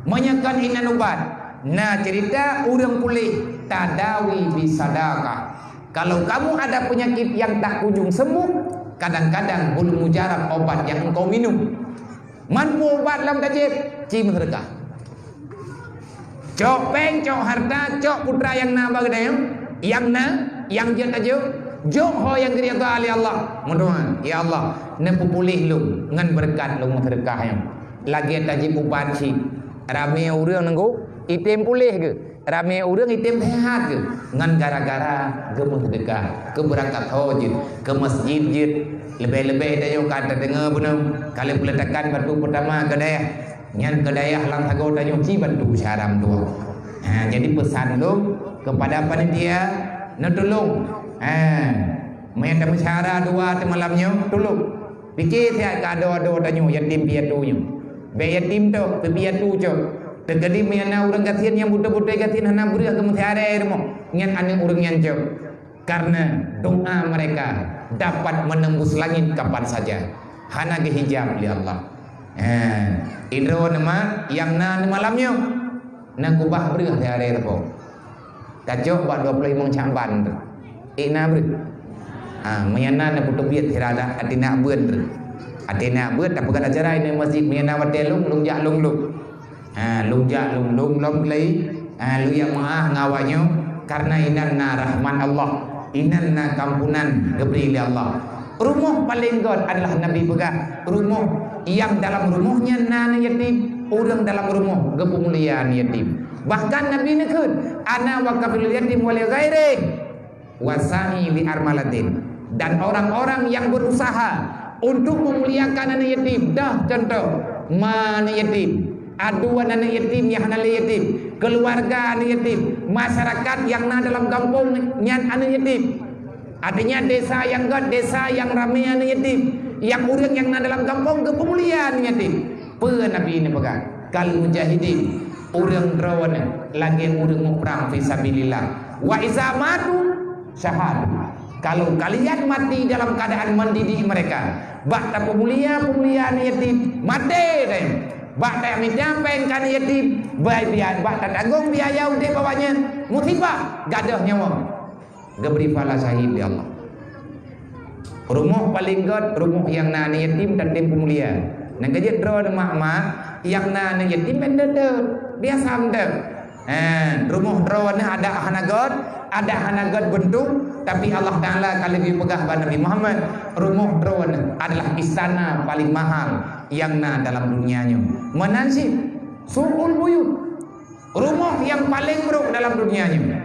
Meunyoe kon inan ubat, na ceurita ureuëng puléh tadawi bisadaqah. Kalau kamu ada penyakit yang tak kunjung sembuh, kadang-kadang belum mujarab obat yang engkau minum. Man peue ubat lom tajieb, ci meuseudeukah. Cok péng, cok hareuta, cok putra nyang na bak geutanyoe, nyang na, nyang jeuet tajok, jok ho nyang geuridha lé Allah. Meudoa, "Ya Allah, neupeupuléh lôn ngon beureukat lôn meuseudeukah nyoe." Lagée tajieb ubat cit. Ramé ureuëng neunggu, item puléh geuh. Ramé ureuëng item seuhat geuh. Ngon gara-gara geumeuseudeukah, keu beureukat ho jeuet, keu masjid jeuet. Leubeh-leubeh tanyoe ka tadeungoe bunoe, ka lheueh peuletakan batu peutama keu dayah. Nyan keu dayah lam sagoe tanyoe ci bantu syara meutuah. Ha, jadi peusan lôn keupada panitia, neutulông. Ha, meunyo tameusyara dua teumalam nyoe, tulông. Pike siat keu adoe-adoe tanyoe, yatim piatu nyoe. Bék yatim tok, piatu cok. Teukeudi meunyo na ureuëng gasien nyang beutôi-beutôi gasien hana breueh geumeusyara rumoh, nyan aneuëk ureuëng nyan cok. Karena doa mereka dapat menembus langit kapan saja. Hana geuhijab lé Allah. Eh, indro nama yang na malam nyoe. Na kubah breueh di hari Rebo. Kacok bak dua puluh lima Syaban tu. Ik na breueh. Ha, meunyo na na putôh biet sira dak, até na beuet breueh. Até na beuet, tapi kan acara ini masjid meunyo na watée lông, lông jak lông lông. Ha, lôn jak lôn, lôn lom lé. Ha, lôn jak meu'ah ngon awak nyoe, karena inan na rahmat Allah, inan na kampunan geubri lé Allah. Rumoh paleng gét adalah Nabi peugah, rumoh nyang dalam rumoh nyan na aneuk yatim, ureuëng dalam rumoh geupeumulia aneuk yatim. Bahkan Nabi neukheun, "Ana wa kafilul yatim wa li ghairi." Wasa'i li armalatin, dan orang-orang yang berusaha untuk memuliakan anak yatim. Dah contoh, ma anak yatim, aduan anak yatim nyang hana lé yatim, keluarga anak yatim, masyarakat yang na dalam gampông nyan anak yatim. Artinya desa yang gét, desa yang ramé anak yatim, yang ureuëng yang na dalam gampông geupeumulia anak yatim. Peue Nabi ini peugah? Kal mujahidin, ureuëng droeneuh lagée ureuëng muprang fi sabilillah. Wa iza matu syahadu. Kalau kalian mati dalam keadaan mendidik mereka, bak tapeumulia-peumulia aneuk yatim, maté deh. Bak tamita péng keu aneuk yatim, bai biaya, bak tatanggong biaya udeb awaknyan, musibah, gadôh nyawa. Geubri pahala syahid lé Allah. Rumoh paleng gét, rumoh nyang na aneuk yatim dan tem peumulia. Nyang ka jeuet droeneuh mak-mak, nyang na aneuk yatim bék deuet-deuet, biasa meuteuk. Ha, rumoh droeneuh adak hana gét, adak hana gét beuntuk, tapi Allah Taala ka lheueh peugah bak Nabi Muhammad, rumoh droeneuh adalah istana paling mahal nyang na dalam dunia nyoe. Meunan cit, su'ul buyut. Rumoh nyang paleng brok dalam dunia nyoe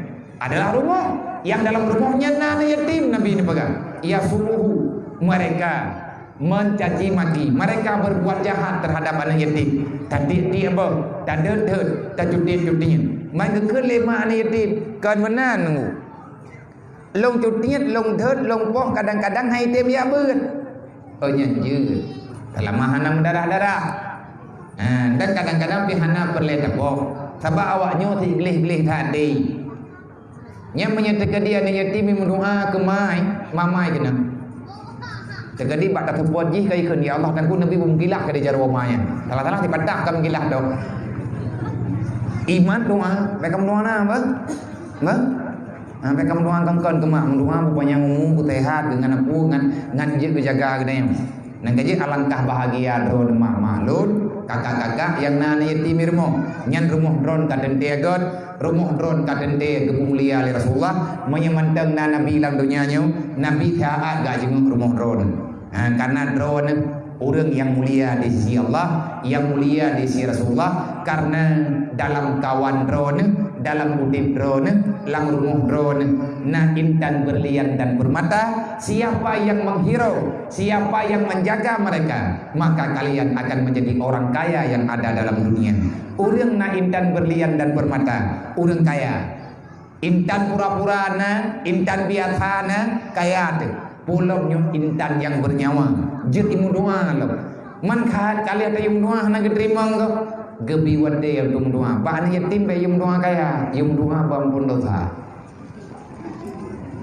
adalah rumoh nyang dalam rumoh nyan na aneuk yatim. Nabi neupeugah, "Yasumuhu," mereka mencaci maki, mereka berbuat jahat terhadap aneuk yatim. Tatiek-tiek boh, tadeuet-deuet, tacutit-cutit. Man geukheun lé ma aneuk yatim, kon meunan nunggu. Lông cutit, lông deuet, lông poh, kadang-kadang hai tem jak beuet. Oh, nyan jeuet. Seulama hana meudarah-darah. Ha, dan kadang-kadang pih hana peureulée tapoh. Sabab awak nyoe sigleh-gleh that deh. Nyan meunyoe teukeudi aneuk yatim meudoa keu mai, mamai keunan. Teukeudi bak tateupeue jih ka ikheun, "Ya Allah, Teungku, neubi beumeukilah keu di jaroe ma nyan." Salah-salah sibantah ka meukilah tu. Imat doa, bék ka meudoa na, bah? Bah? Ha, bék ka meudoa kongkon keu mak, meudoa beupanyang umu, beuseuhat, ngon apu, ngon, ngon jeuet geujaga geutanyoe. Nyang ka jeuet alangkah bahagia droeneuh mak-mak lôn, kakak-kakak nyang na aneuk yatim di rumoh. Nyan rumoh droeneuh ka teuntée gét, rumoh droeneuh ka teuntée geupeumulia lé Rasulullah. Meunyoe mantong na Nabi lam donya nyoe, Nabi siat geujak jeungeuk rumoh droeneuh. Ha, karena droeneuh ureuëng nyang mulia di sisi Allah, nyang mulia di sisi Rasulullah, karena dalam kawan droeneuh, dalam udeb droeneuh, lam rumoh droeneuh na intan berlian dan permata. Siapa yang menghirau, siapa yang menjaga mereka, maka kalian akan menjadi orang kaya yang ada dalam dunia. Ureuëng na intan berlian dan permata, ureuëng kaya. Intan pura-pura na, intan biasa na, kaya teuh. Pulom nyoe intan nyang beunyawa, jeuet imeudoa lom. Man khat ka lheueh tayue meudoa hana geuteurimong gob, geubi watée untuk meudoa. Bak aneuk yatim bék yue meudoa kaya, yue meudoa beuamphon dosa.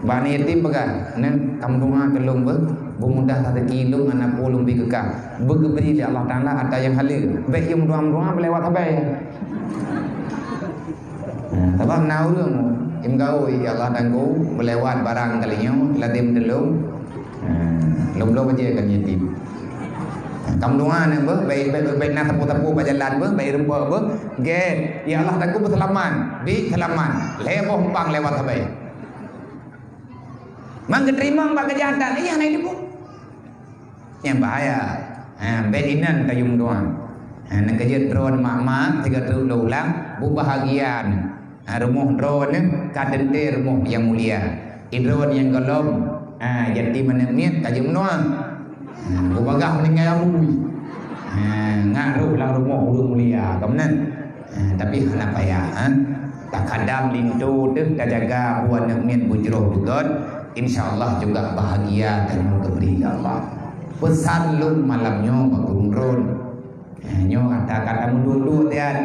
Bak aneuk yatim peugah, "Neuk, ka meudoa keu lôn beuh, beumudah raseuki lôn, aneuk po lôn bi keu kah." Beugeubri lé Allah Taala ata nyang haleue. Bék yue meudoa-meudoa beulewat sabe. Nah, sabab na ureuëng imeugaui, "Ya Allah, Teungku, beulewat barang kali nyoe, ladem teulông." Nah, lom-lom aja kan yatim. Nah, ka meudoa nyan beuh, bék, bék, bék na sapeue-sapeue bak jalan beuh, bék rumpok beuh. Gét, "Ya Allah, Teungku, beuseulamat." Bi seulamat. Lhée boh umpang lewat sabe. Man geuteurimong bak keujahatan, iya na ibu. Nyang bahaya. Ha, bék inan ka yue meudoa. Ha, nyang ka jeuet droeneuh mak-mak, sigoe teuk lôn ulang, beubahagia. Ha, rumoh droeneuh ka teuntée rumoh nyang mulia. Droeneuh nyang gohlom, ha, yatim aneuk miet ka jeuet meudoa. Ha, beubagaih meuninggai abui. Ha, ngat roh lam rumoh ureuëng mulia, ka meunan. Ha, tapi hana payah, ha. Takadam linto teuh tajaga buet aneuk miet bujroh beugöt, insya Allah juga bahagia tanyoe geubri lé Allah. Peusan lôn malam nyoe bak ureuëng droen. Ha, nyoe ata ka tameuduek-duek tiat.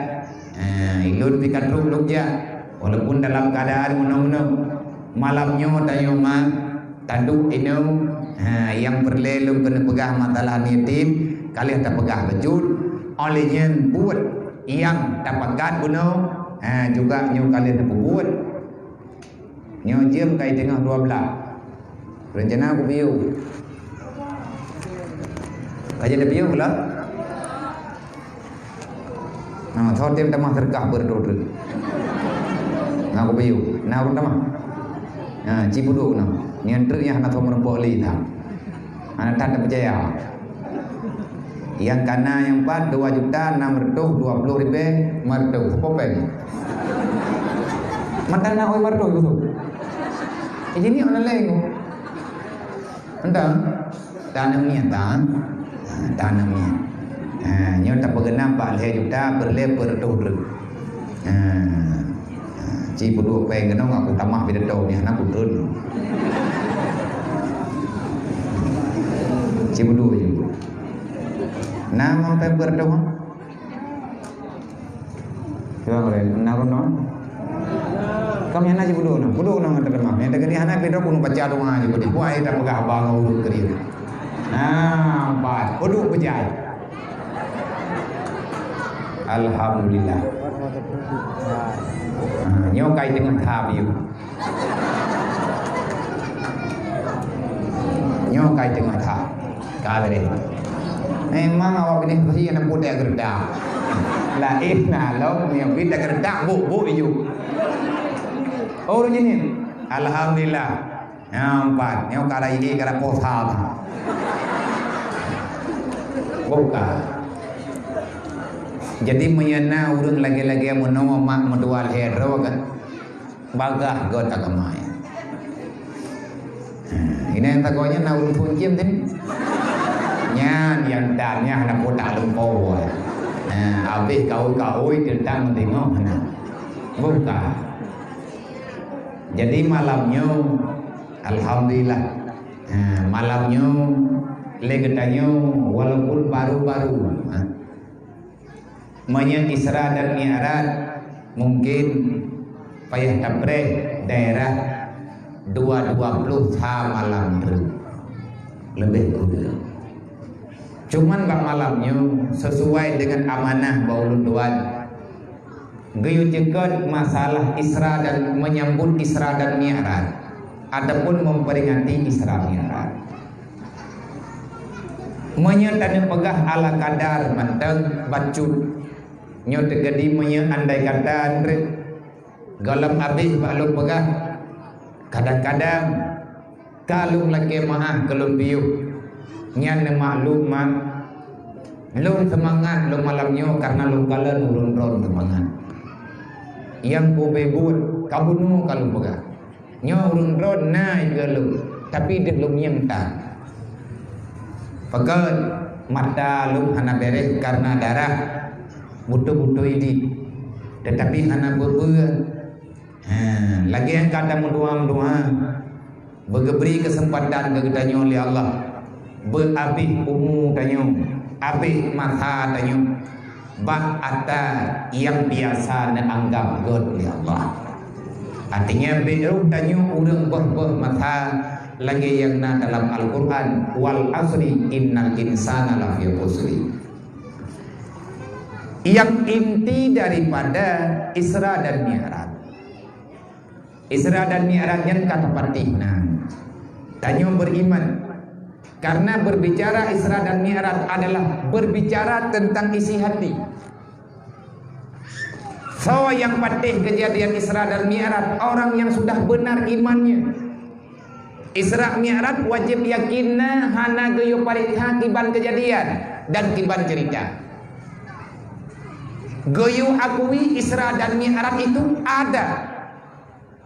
Ha, ilôn pih ka trok lôn jak. Walaupun dalam keadaan meunoe-meunoe. Malam nyoe tanyoe ma Taduek inoe, ha, nyang peureulée lôn keuneuk peugah masalah aneuk yatim, ka lheueh tapeugah bacut. Óh lheueh nyan buet nyang tapakat bunoe, ha, juga nyoe ka lheueh tapeubuet. Nyoe jeuem ka teungoh dua blaih. Reuncana kupiôh. Ka jadi piôh lah. Nah, tho tem tamah seudeukah beureutôh-reutôh. Nah, kupiôh. Nah, ureuëng tamah. Nah, ci peuduek nah. Nyan treuk nyang hana tho meurumpok lé nah. Hana that tapeucaya. Nyang kana nyang pat dua juta enam ratus dua puluh ribèe lima ratus. Soe pèng? Mata na oi lima ratus tu. Eh, jadi orang lain tu. Entah. Taneuk miet, ta? Ha, taneuk miet. Ha, nyoe tapeugeunam bak lhèe juta, peureulèe peureutôh treuk. Ha. Ha, ci peuduek pèng keunoe aku tamah pidato nyoe, hana kutreun. Ci peuduek ju. Na mang pèng peureutôh? Coba boleh, na rundong. Kamu yang nak je peuduek na, peuduek na ngon teurimong. Nyang teukeudi hana pih droe keuneuk baca doa je peuduek. Buat aja tapeugah haba ngon ureueng keudeh. Nah, empat. Peuduek beujai. Alhamdulillah. Ha, nyoe kai teungoh that yue. Nyoe kai teungoh that. Ka lé. Memang awak keuneuk bri aneuk muda geuredak. Laén na lom nyoe bit geuredak buk-buk iju. Oh, ureueng jih ni. Alhamdulillah. Nyoe empat, nyoe ka lheueh jih ka poh sa. Buka. Jadi meunyoe na ureueng lagèe-lagèe meunoe mak meutuah lhèe droe kan. Bagah göt agama nyan. Ha, inong tagoe nyan na ulôn phôn ciem tadi. Nyan nyang dan nyan hana kutak lôn po. Ha, habéh kaôi-kaôi teuntang deungoe hana. Buka. Jadi malam nyoe, alhamdulillah. Ha, malam nyoe lé geutanyoe walaupun baru-baru, ha. Meunyoe Isra dan Mi'raj, mungkin payah tapreh daerah dua dua ploh sa malam treuk. Leubeh kureueng. Cuman bak malam nyoe, sesuai dengan amanah bak ulôn tuan, geuyue ceukeut masalah Isra dan menyambut Isra dan Mi'raj, ataupun memperingati Isra Mi'raj. Meunyoe taneuk peugah ala kadar mantong bacut, nyoe teukeudi meunyoe andai kata, Andre, gohlom habéh bak lôn peugah, kadang-kadang ka lôn lakée meu'ah keu lôn piôh. Nyan neumaklum mak, lôn seumangat lôn malam nyoe kareuna lôn kalon ureueng droen seumangat. Nyang peubeuet ka bunoe ka lôn peugah. Nyoe ureueng droen na i keu lôn, tapi deuh lôn nyang tan. Pakon mata lôn hana bèrèh kareuna darah, butôi-butôi dit, teutapi hana peue-peue. Ha, lagèe nyang ka tameudoa-doa, beugeubri keuseumpatan keu geutanyoe lé Allah. Beuhabéh umu tanyoe, habéh masa tanyoe bak atra nyang biasa neuanggab göt lé Allah. Artinya, bèk rôh tanyoe ureueng beuh-beuh masa lagèe nyang na dalam Al-Qur'an, "Wal asri innal insana lafi khusri." Nyang inti daripada Isra dan Mi'raj. Isra dan Mi'raj nyan ka tapatéh na. Tanyoe beriman. Karena berbicara Isra dan Mi'raj adalah berbicara tentang isi hati. Soe nyang patéh kejadian Isra dan Mi'raj? Orang yang sudah benar imannya. Isra Mi'raj wajib yakin na, hana geuyue pareksa kiban kejadian dan kiban cerita. Geuyue akui Isra dan Mi'raj itu ada.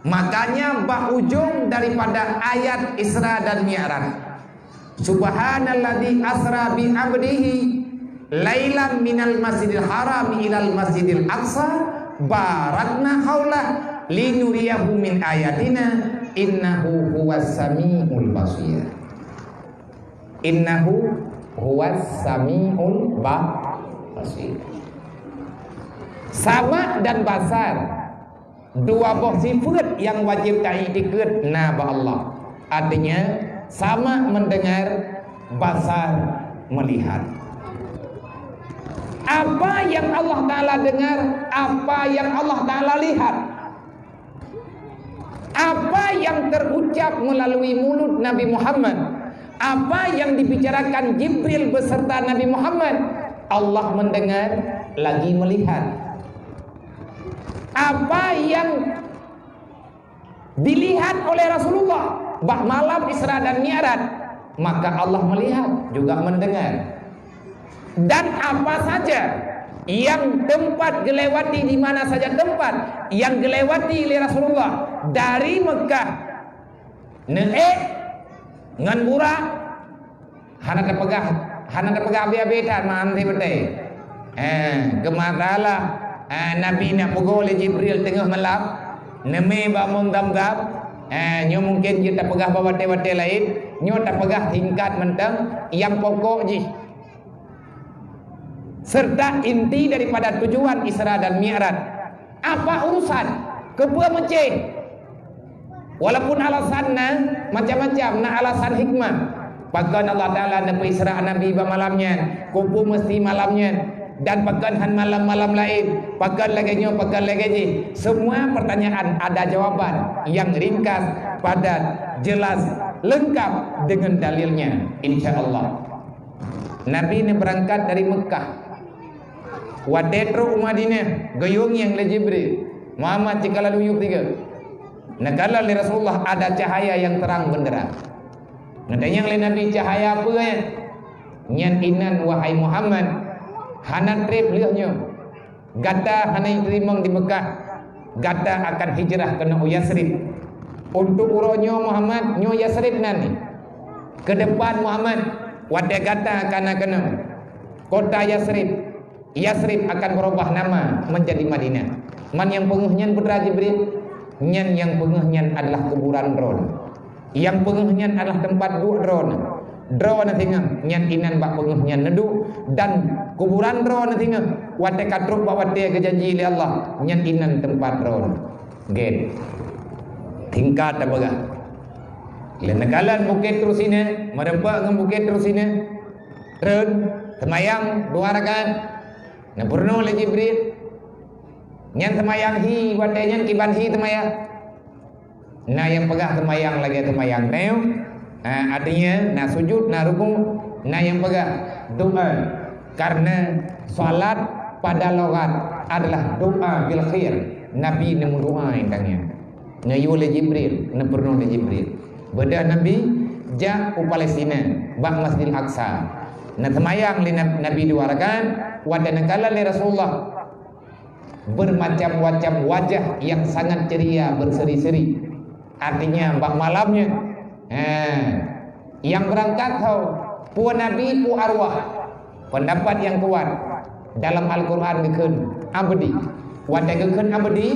Makanya bak ujong daripada ayat Isra dan Mi'raj, "Subhanalladzi asra bi abdihi Lailan minal masjidil haram ilal masjidil aqsa barakna haulah linuriyahu min ayatina innahu huwas samiul basir. Innahu huwas samiul ba-, basir. Sama' dan basar, dua boh sifeut nyang wajéb taiktikeuet na bak Allah. Artinya, sama' mendengar, basar melihat. Apa yang Allah Ta'ala dengar, apa yang Allah Ta'ala lihat. Apa yang terucap melalui mulut Nabi Muhammad, apa yang dibicarakan Jibril beserta Nabi Muhammad, Allah mendengar lagi melihat. Apa yang dilihat oleh Rasulullah bak malam Isra dan Mi'raj, maka Allah melihat juga mendengar. Dan apa saja yang tempat gelewati, di mana saja tempat yang gelewati lé Rasulullah dari Mekah, neuék ngon Burak, hana tapeugah, hana tapeugah abée-abée that, man, teupeutée. Eh, keumasalah, eh, Nabi na peugoe lé Jibril teungoh malam, neumé bak Meunt Zamzam. Eh, nyoe mungken jeuet tapeugah bak watée-watée laén, nyoe tapeugah singkat mantong nyang pokok jih. Serta inti daripada tujuan Isra dan Mi'raj. Apa urusan? Keupeue meucéh? Walaupun alasan na macam-macam, na alasan hikmah. Pakon Allah Ta'ala neupeu-Isra Nabi bak malam nyan, keupeue meusti malam nyan, dan pakon hán malam-malam laén, pakon lagée nyoe, pakon lagée jih. Semua pertanyaan ada jawaban yang ringkas, padat, jelas, lengkap dengan dalilnya, insya Allah. Nabi neubeurangkat dari Mekah. Watée trok u Madinah, geuyue ngieng lé Jibril, Muhammad, cit ka laju yub sigoe. Neukalon lé Rasulullah ada cahaya nyang terang beunderang. Neutanyong lé Nabi, "Cahaya peue nyan?" "Nyan inan, wahai Muhammad, hana treb lheueh nyoe. Gata hana jiteurimong di Mekah, gata akan hijrah keunoe u Yasrib. Untuk uroe nyoe Muhammad, nyoe Yasrib nan. Keudepan Muhammad, watée gata ka na keunoe kota Yasrib, Yasrib akan berubah nama menjadi Madinah." "Man nyang peungeuh nyan, Putra Jibril?" "Nyan nyang peungeuh nyan adalah kuburan droe." "Nyang peungeuh nyan adalah teumpat duek droeneuh. Droeneuh singoh nyan inan bak peungeuh nyan neuduek, dan kuburan droeneuh singoh watée ka trok bak watée geujanji lé Allah, nyan inan teumpat droeneuh." Gét. Singkat tapeugah. Lé neukalon Bukét Tursina, meureumpok ngon Bukét Tursina, treun, seumayang dua rakaat, neupeurunoe lé Jibril. Nyan seumayang hi, watée nyan kiban hi seumayang. Na nyang peugah seumayang lagée seumayang nyoe, ha, artinya na sujud, na rukuk, na nyang peugah doa. Karena salat pada logat adalah doa bil khair. Nabi neumeudoa intan nyan. Neuyue lé Jibril, neupeurunoe lé Jibril. Beudôh Nabi jak u Palestina, bak Masjidil Aqsa. Neuseumayang lé Nab-, Nabi dua rakaat, watée neukalon lé Rasulullah, bermacam-macam wajah yang sangat ceria berseri-seri. Artinya, bak malam nyan, ha, nyang beurangkat ho, peue nabi, peue arwah. Pendapat nyang kuat, dalam Al-Quran geukheun abadi. Watée geukheun abadi,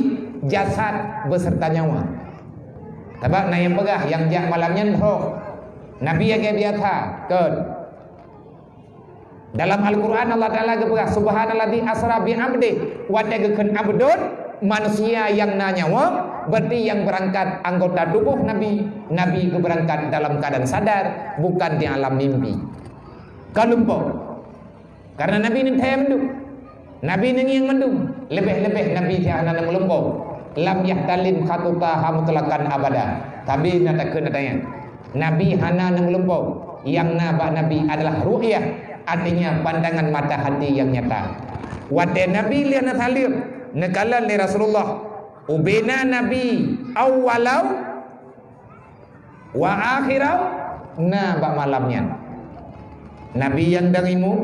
jasad beserta nyawa. Sabab na nyang peugah nyang jak malam nyan roh. Nabi lagée biasa, kon. Dalam Al-Quran, Allah Ta'ala geupeugah, "Subhanalladzi asra bi abdih." Watée geukheun abdun, manusia nyang na nyawa, berarti nyang beurangkat anggota tuboh Nabi. Nabi geubeurangkat dalam keadaan sadar, bukan di alam mimpi. Ka lumpoe. Karena Nabi neutém mandum. Nabi neungieng mandum. Leubeh-leubeh Nabi hana neumeulumpoe. Lam yahtalim khatutaha mutlaqan abada. Sabe na takheun na tanyong. Nabi hana neumeulumpoe. Nyang na bak Nabi adalah ru'yah, artinya pandangan mata hati nyang nyata. Watée Nabi lheueh neusaleuem, neukalon lé Rasulullah, ubena Nabi awwalau wa akhirau na bak malam nyan. Nabi nyang dang imeum,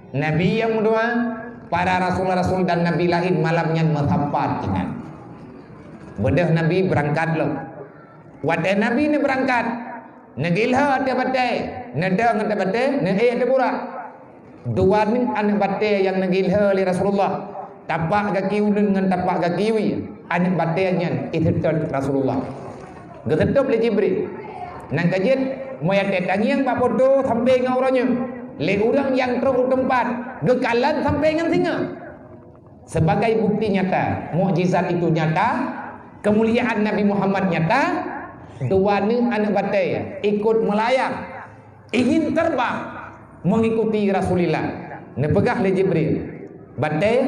Nabi nyang meudoa, para rasul-rasul dan nabi laén malam nyan meusapat inan. Beudôh Nabi beurangkat lom. Watée Nabi neubeurangkat, neugiloe ateueh batée, neudong ateueh batée, neuék ateueh burak. Dua nyoe aneuk batée nyang neugilhée lé Rasulullah, tapak gaki uneun ngon tapak gaki wie. Aneuk batée nyan iseutôt Rasulullah. Geuseutôt lé Jibril. Nyang ka jeuet, meunyo tangieng bak poto sampoe ngon uroe nyoe. Lé ureuëng nyang trok u teumpat, geukalon sampoe ngon singoh. Sebagai bukti nyata, mukjizat itu nyata, kemuliaan Nabi Muhammad nyata, dua nyoe aneuk batée ikot meulayang, ingin terbang mengikuti Rasulillah. Neupeugah lé Jibril, "Batée,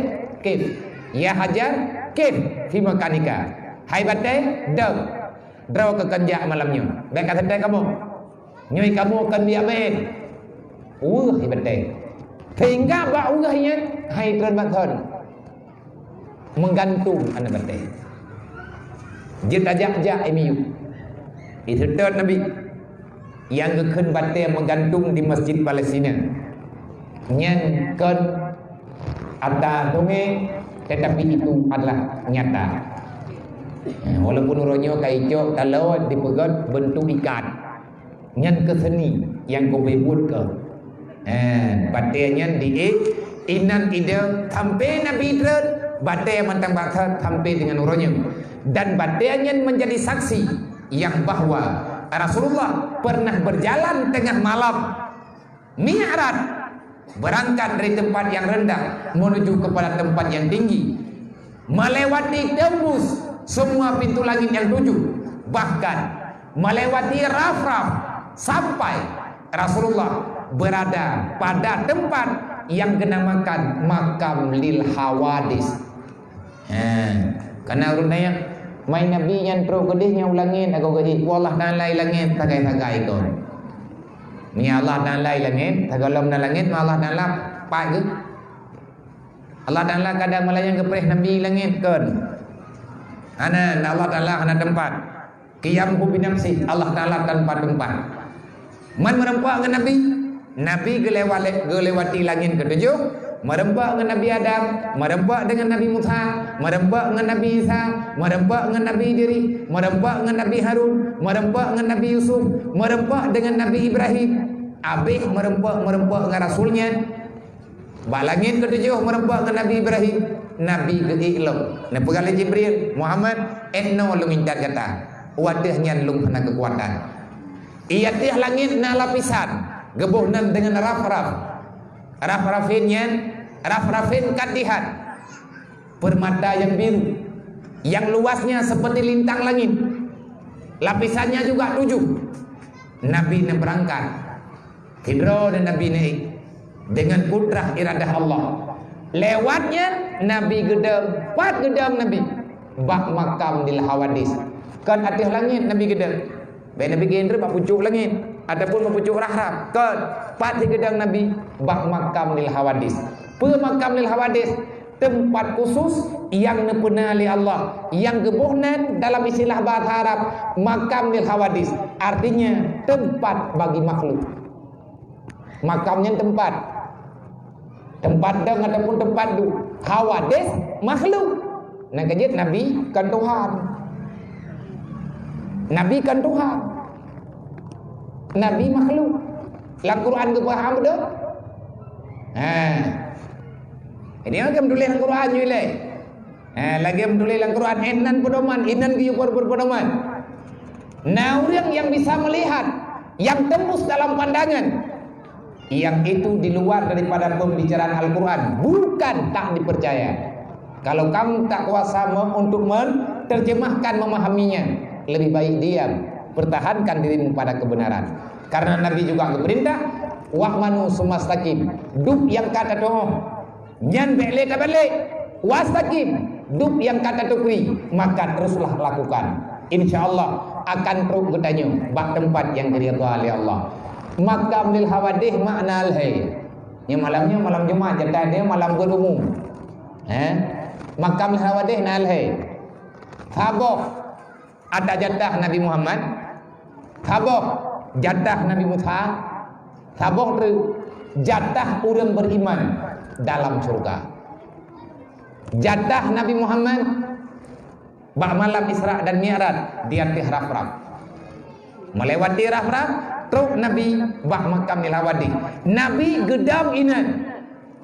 kif. Ya Hajar, kif fi makanika." Hai batée, dong. Droe keu kon jak malam nyoe. Bék ka seutôt kamoe. Nyoe kamoe kon biak beuet. Weueh ié batée. Sehingga bak weueh nyan hai treun bak thon. Meugantung aneuk batée. Jeuet tajak-jak ié miyueb. Iseutôt Nabi. Nyang geukheun batée meugantung di Masjid Palestina. Nyan kon ata sungai, tetapi itu adalah nyata. Eh, walaupun uroe nyoe ka icok taloe dipeugét beuntuk ikat. Nyan keuh seuni nyang geubuet keu. Eh, batée nyan di inan idong sampoe Nabi treun, batée mantong bak that sampoe deungon uroe nyoe. Dan batée nyan menjadi saksi yang bahwa Rasulullah pernah berjalan tengah malam Mi'raj, berangkat dari tempat yang rendah menuju kepada tempat yang tinggi, melewati, tembus semua pintu langit yang tujuh, bahkan melewati raf-raf sampai Rasulullah berada pada tempat yang dinamakan Makam lil Hawadis. Ha, kana ureuëng tanya, "Mai Nabi nyan trok keudeh nyan u langét, agoe geuék, Allah Taala i langét sagai-sagai kon." Meunyo Allah Taala i langét, sagohlom na langét, ma Allah Taala pat geuh. Allah Taala kadang malah nyang geupreh Nabi i langét kon. Hana, na Allah Taala hana teumpat. Qiyamhu binafsih, Allah Taala tanpa teumpat. Man meureumpok ngon Nabi, Nabi geulewat-, geulewati langét keutujoh, meureumpok ngon Nabi Adam, meureumpok deungon Nabi Musa, meureumpok ngon Nabi Isa, meureumpok ngon Nabi Idris, meureumpok ngon Nabi Harun, meureumpok ngon Nabi Yusuf, meureumpok deungon Nabi Ibrahim. Abéh meureumpok-meureumpok ngon rasul nyan, bak langét keutujoh meureumpok ngon Nabi Ibrahim, Nabi geuék lom. Neupeugah lé Jibril, "Muhammad, ék noe lôn intat gata. Watée nyan lôn hana keukuatan." Di ateueh langét na lapisan, geuboh nan deungon raf-raf. Raf-rafin nyan, raf-rafin katihan. Permata yang biru, yang luasnya seperti lintang langit. Lapisannya juga tujuh. Nabi neubeurangkat. Sidroe Nabi neuék deungon kudrah iradah Allah. Lewat nyan Nabi geudong, pat geudong Nabi? Bak Makam lil Hawadis. Kon ateueh langét Nabi geudong. Bék Nabi geundrop bak pucok langét ataupun bak pucok raf-raf. Kon, pat geudong Nabi? Bak Makam lil Hawadis. Peue Makam lil Hawadis? Teumpat khusus nyang neupeuna lé Allah, nyang geuboh nan dalam istilah bahasa Arab Makam lil Hawadis, artinya teumpat bagi makhluk. Makam nyan teumpat. Teumpat dong ataupun teumpat duek. Hawadis, makhluk. Nyang ka jeuet Nabi kon Tuhan. Nabi kon Tuhan. Nabi makhluk. Lam Quran geupaham beutôi? Ha. Ini kan tuléh lam Quran nyoe lé. Ha, lagée meutuléh lam Quran, inan peudoman, inan geuyue beupedoman. Na ureuëng nyang bisa meulihat, nyang tembus dalam pandangan, yang itu di luar daripada pembicaraan Al-Quran, bukan tak dipercaya. Kalau kamu tak kuasa me-, untuk menerjemahkan, memahaminya, lebih baik diam, pertahankan dirimu pada kebenaran. Karena Nabi juga geupeurintah, "Wa'manu sumastaqim," duek nyang ka tatuoh. Nyan bék lé tabalék. "Wastaqim," duek nyang ka tateupeue, maka teruslah lakukan. Insya Allah akan trok geutanyoe bak teumpat nyang geuridha lé Allah. Makam lil Hawadis makna lhée. Nyoe malam nyoe malam Jumat, jatah nyoe malam buet umum. Eh? Makam lil Hawadis na lhée. Saboh ata jatah Nabi Muhammad, saboh jatah Nabi Musa, saboh teuk jatah ureuëng beriman dalam syurga. Jatah Nabi Muhammad bak malam Isra dan Mi'raj di ateueh raf-raf. Melewati raf-raf, Trok Nabi bak makam nil hawadis. Nabi geudong inan.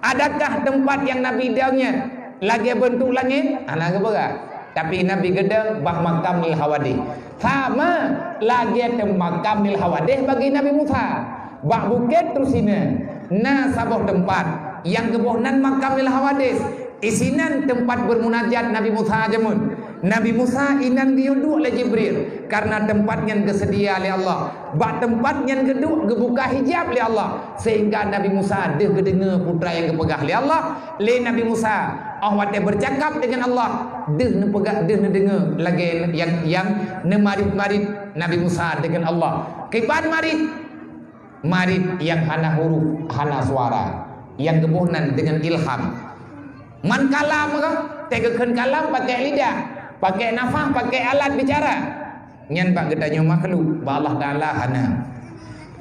Adakah teumpat nyang Nabi dong nyan lagèe beuntuk langèt? Hana geupeugah. Tapi Nabi geudong bak makam nil hawadis. Sama lagèe teumpat makam nil hawadis bagi Nabi Musa. Bak Bukét Tursina na saboh teumpat nyang geuboh nan makam nil hawadis. Isinan teumpat beurmunajat Nabi Musa jameun. Nabi Musa inan geuyue duek lé Jibril, kareuna teumpat nyan geuseudia lé Allah. Bak teumpat nyan geuduek geubuka hijab lé Allah, sehingga Nabi Musa deuh geudeungoe peue nyang geupeugah lé Allah. Lé Nabi Musa, óh watèe beucakap deungon Allah, deuh neupeugah, deuh neudeungoe lagèe nyang, nyang neumarit-marit Nabi Musa deungon Allah. Kiban marit, marit nyang hana huruf, hana suara, nyang geuboh nan deungon ilham. Man kalam ka, teugeukheun kalam pakèk lidah, pakèk nafah, pakèk alat bicara. Nyan bak geutanyoe makhluk, bak Allah Taala hana.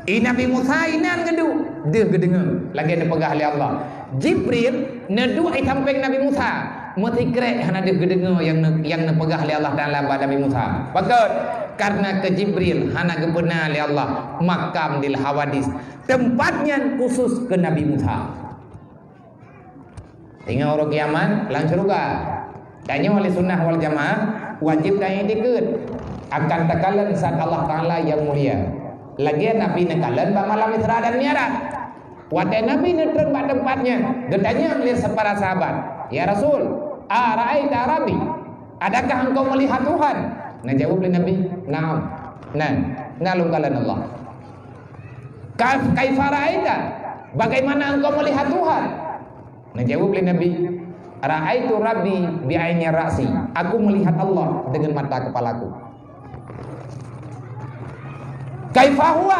I Nabi Musa inan geuduek, deuh geudeungoe lagèe neupeugah lé Allah. Jibril neuduek i sampéng Nabi Musa, meusikrek hana deuh geudeungoe nyang ne-, nyang neupeugah lé Allah Taala bak Nabi Musa. Pakon? Kareuna keu Jibril hana geupeuna lé Allah makam nil hawadis. Teumpat nyan khusus keu Nabi Musa. Teungoh uroe kiamat lam syeuruga. Tanyoe ahli sunnah wal jamaah wajéb taiktikeuet akan takalon zat Allah Taala nyang mulia. Lagèe Nabi neukalon bak malam Isra dan Mi'raj. Watèe Nabi neutrön bak teumpat nyan, geutanyong lé para sahabat, "Ya Rasul, ara'aita Rabbi? Adakah engkau melihat Tuhan?" Neujaweueb lé Nabi, "Na'am." Nan, na lôn kalon Allah. "Ka-, kaifa ra'aita? Bagaimana engkau melihat Tuhan?" Neujaweueb lé Nabi, "Ra'aitu Rabbi bi'aini ra'si." Aku melihat Allah dengan mata kepalaku. "Kaifa huwa?"